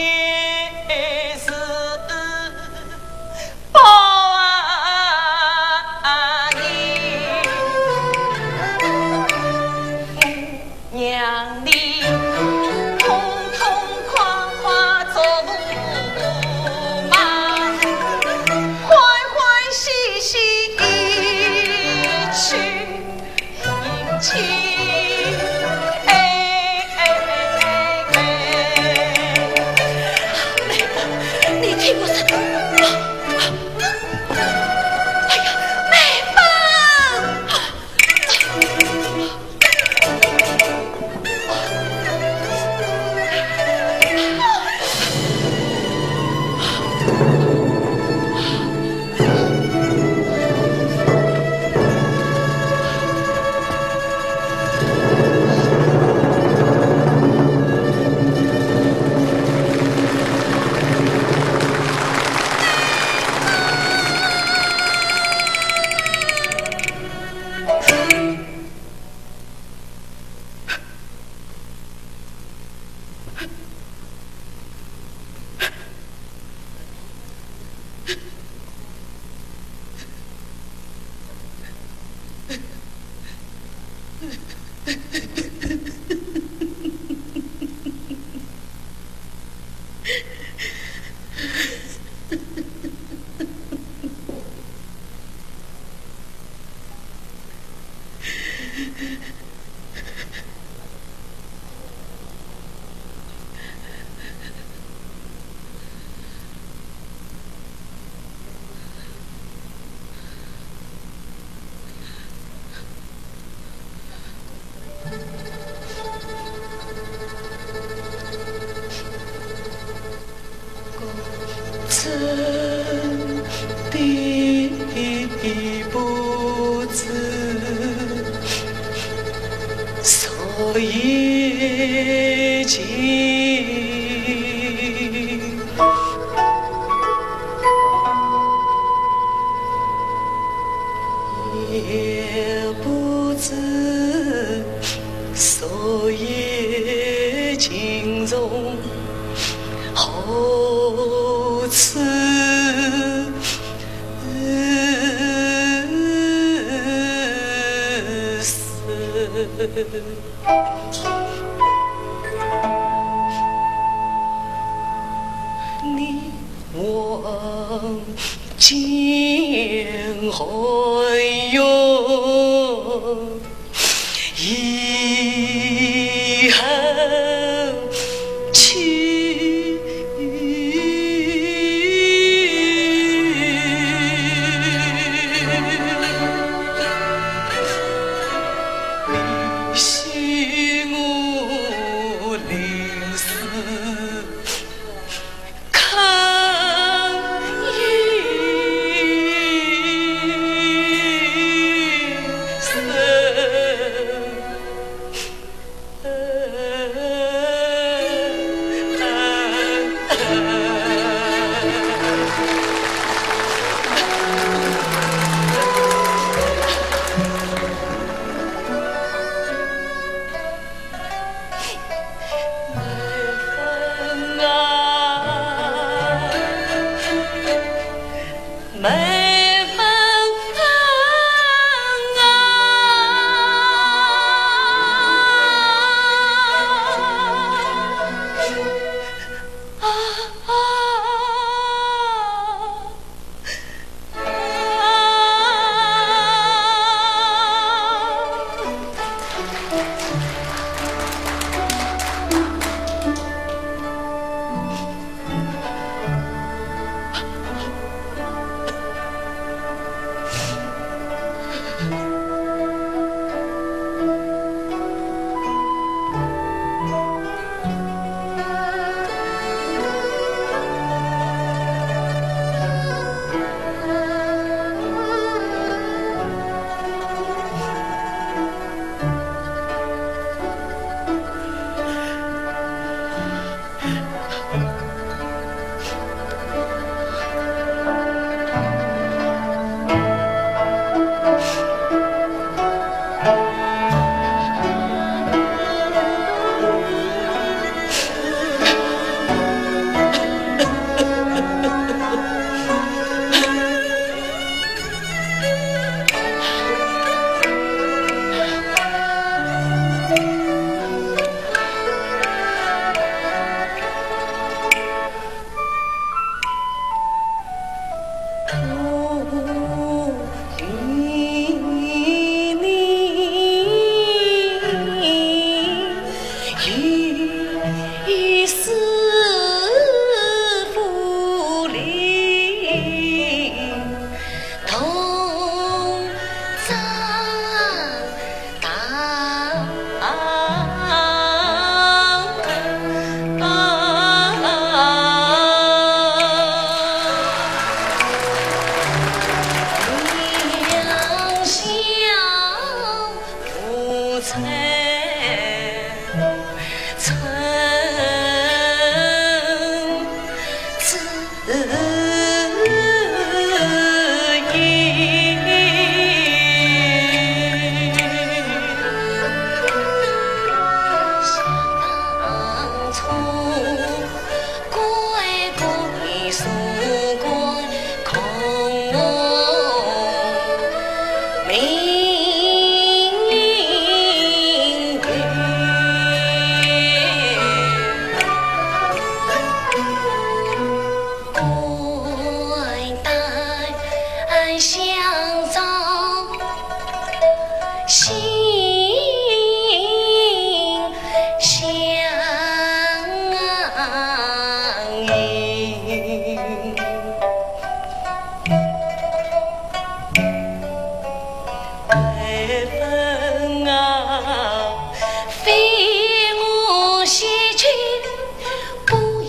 真的不知所以今。 也不知昨夜情重何处诉。 你望见寒云，以后去。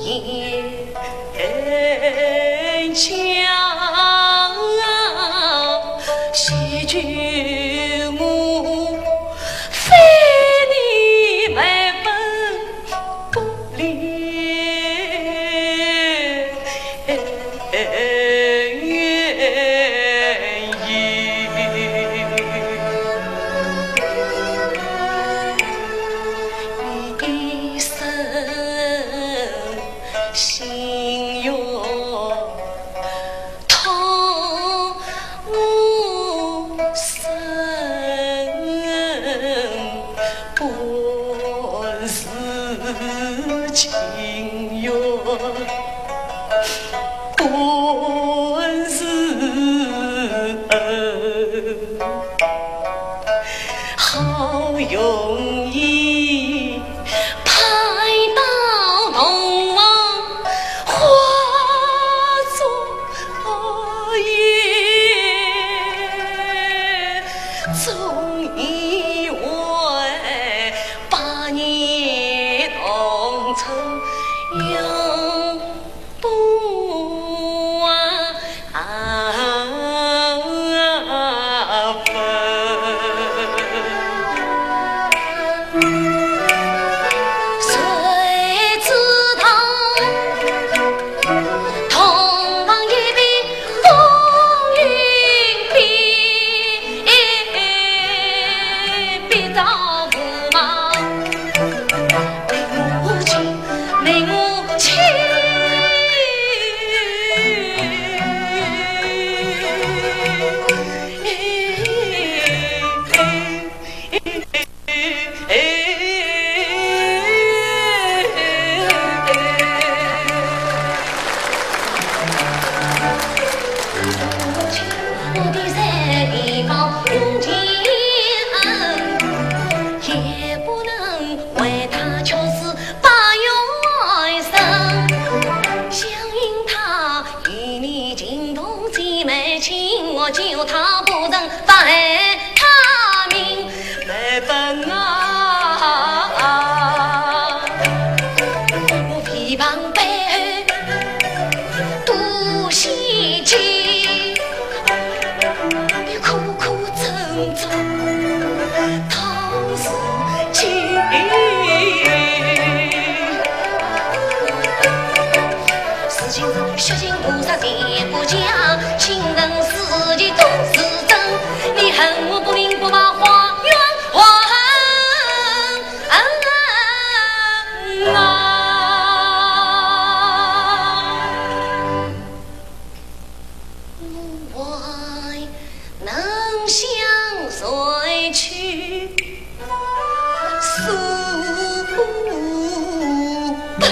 家，谢绝我，非你万分不了。 一生心愿托我身，本是情愿。 本是恩，好容易盼到洞房花烛夜，终以为百年同春永 不忘恩。谁知道洞房一别风云变，别着无望。 也不能为他却是把冤伸。想因他与你情同姐妹情，我救他不成，反害他名。没本啊，我诽谤背后 多心计，你苦苦挣扎，当时情。如今是学行菩萨前不讲，情人世间都是真，你恨我不明不白，花冤花恨。 啊，我还能向谁去诉悲？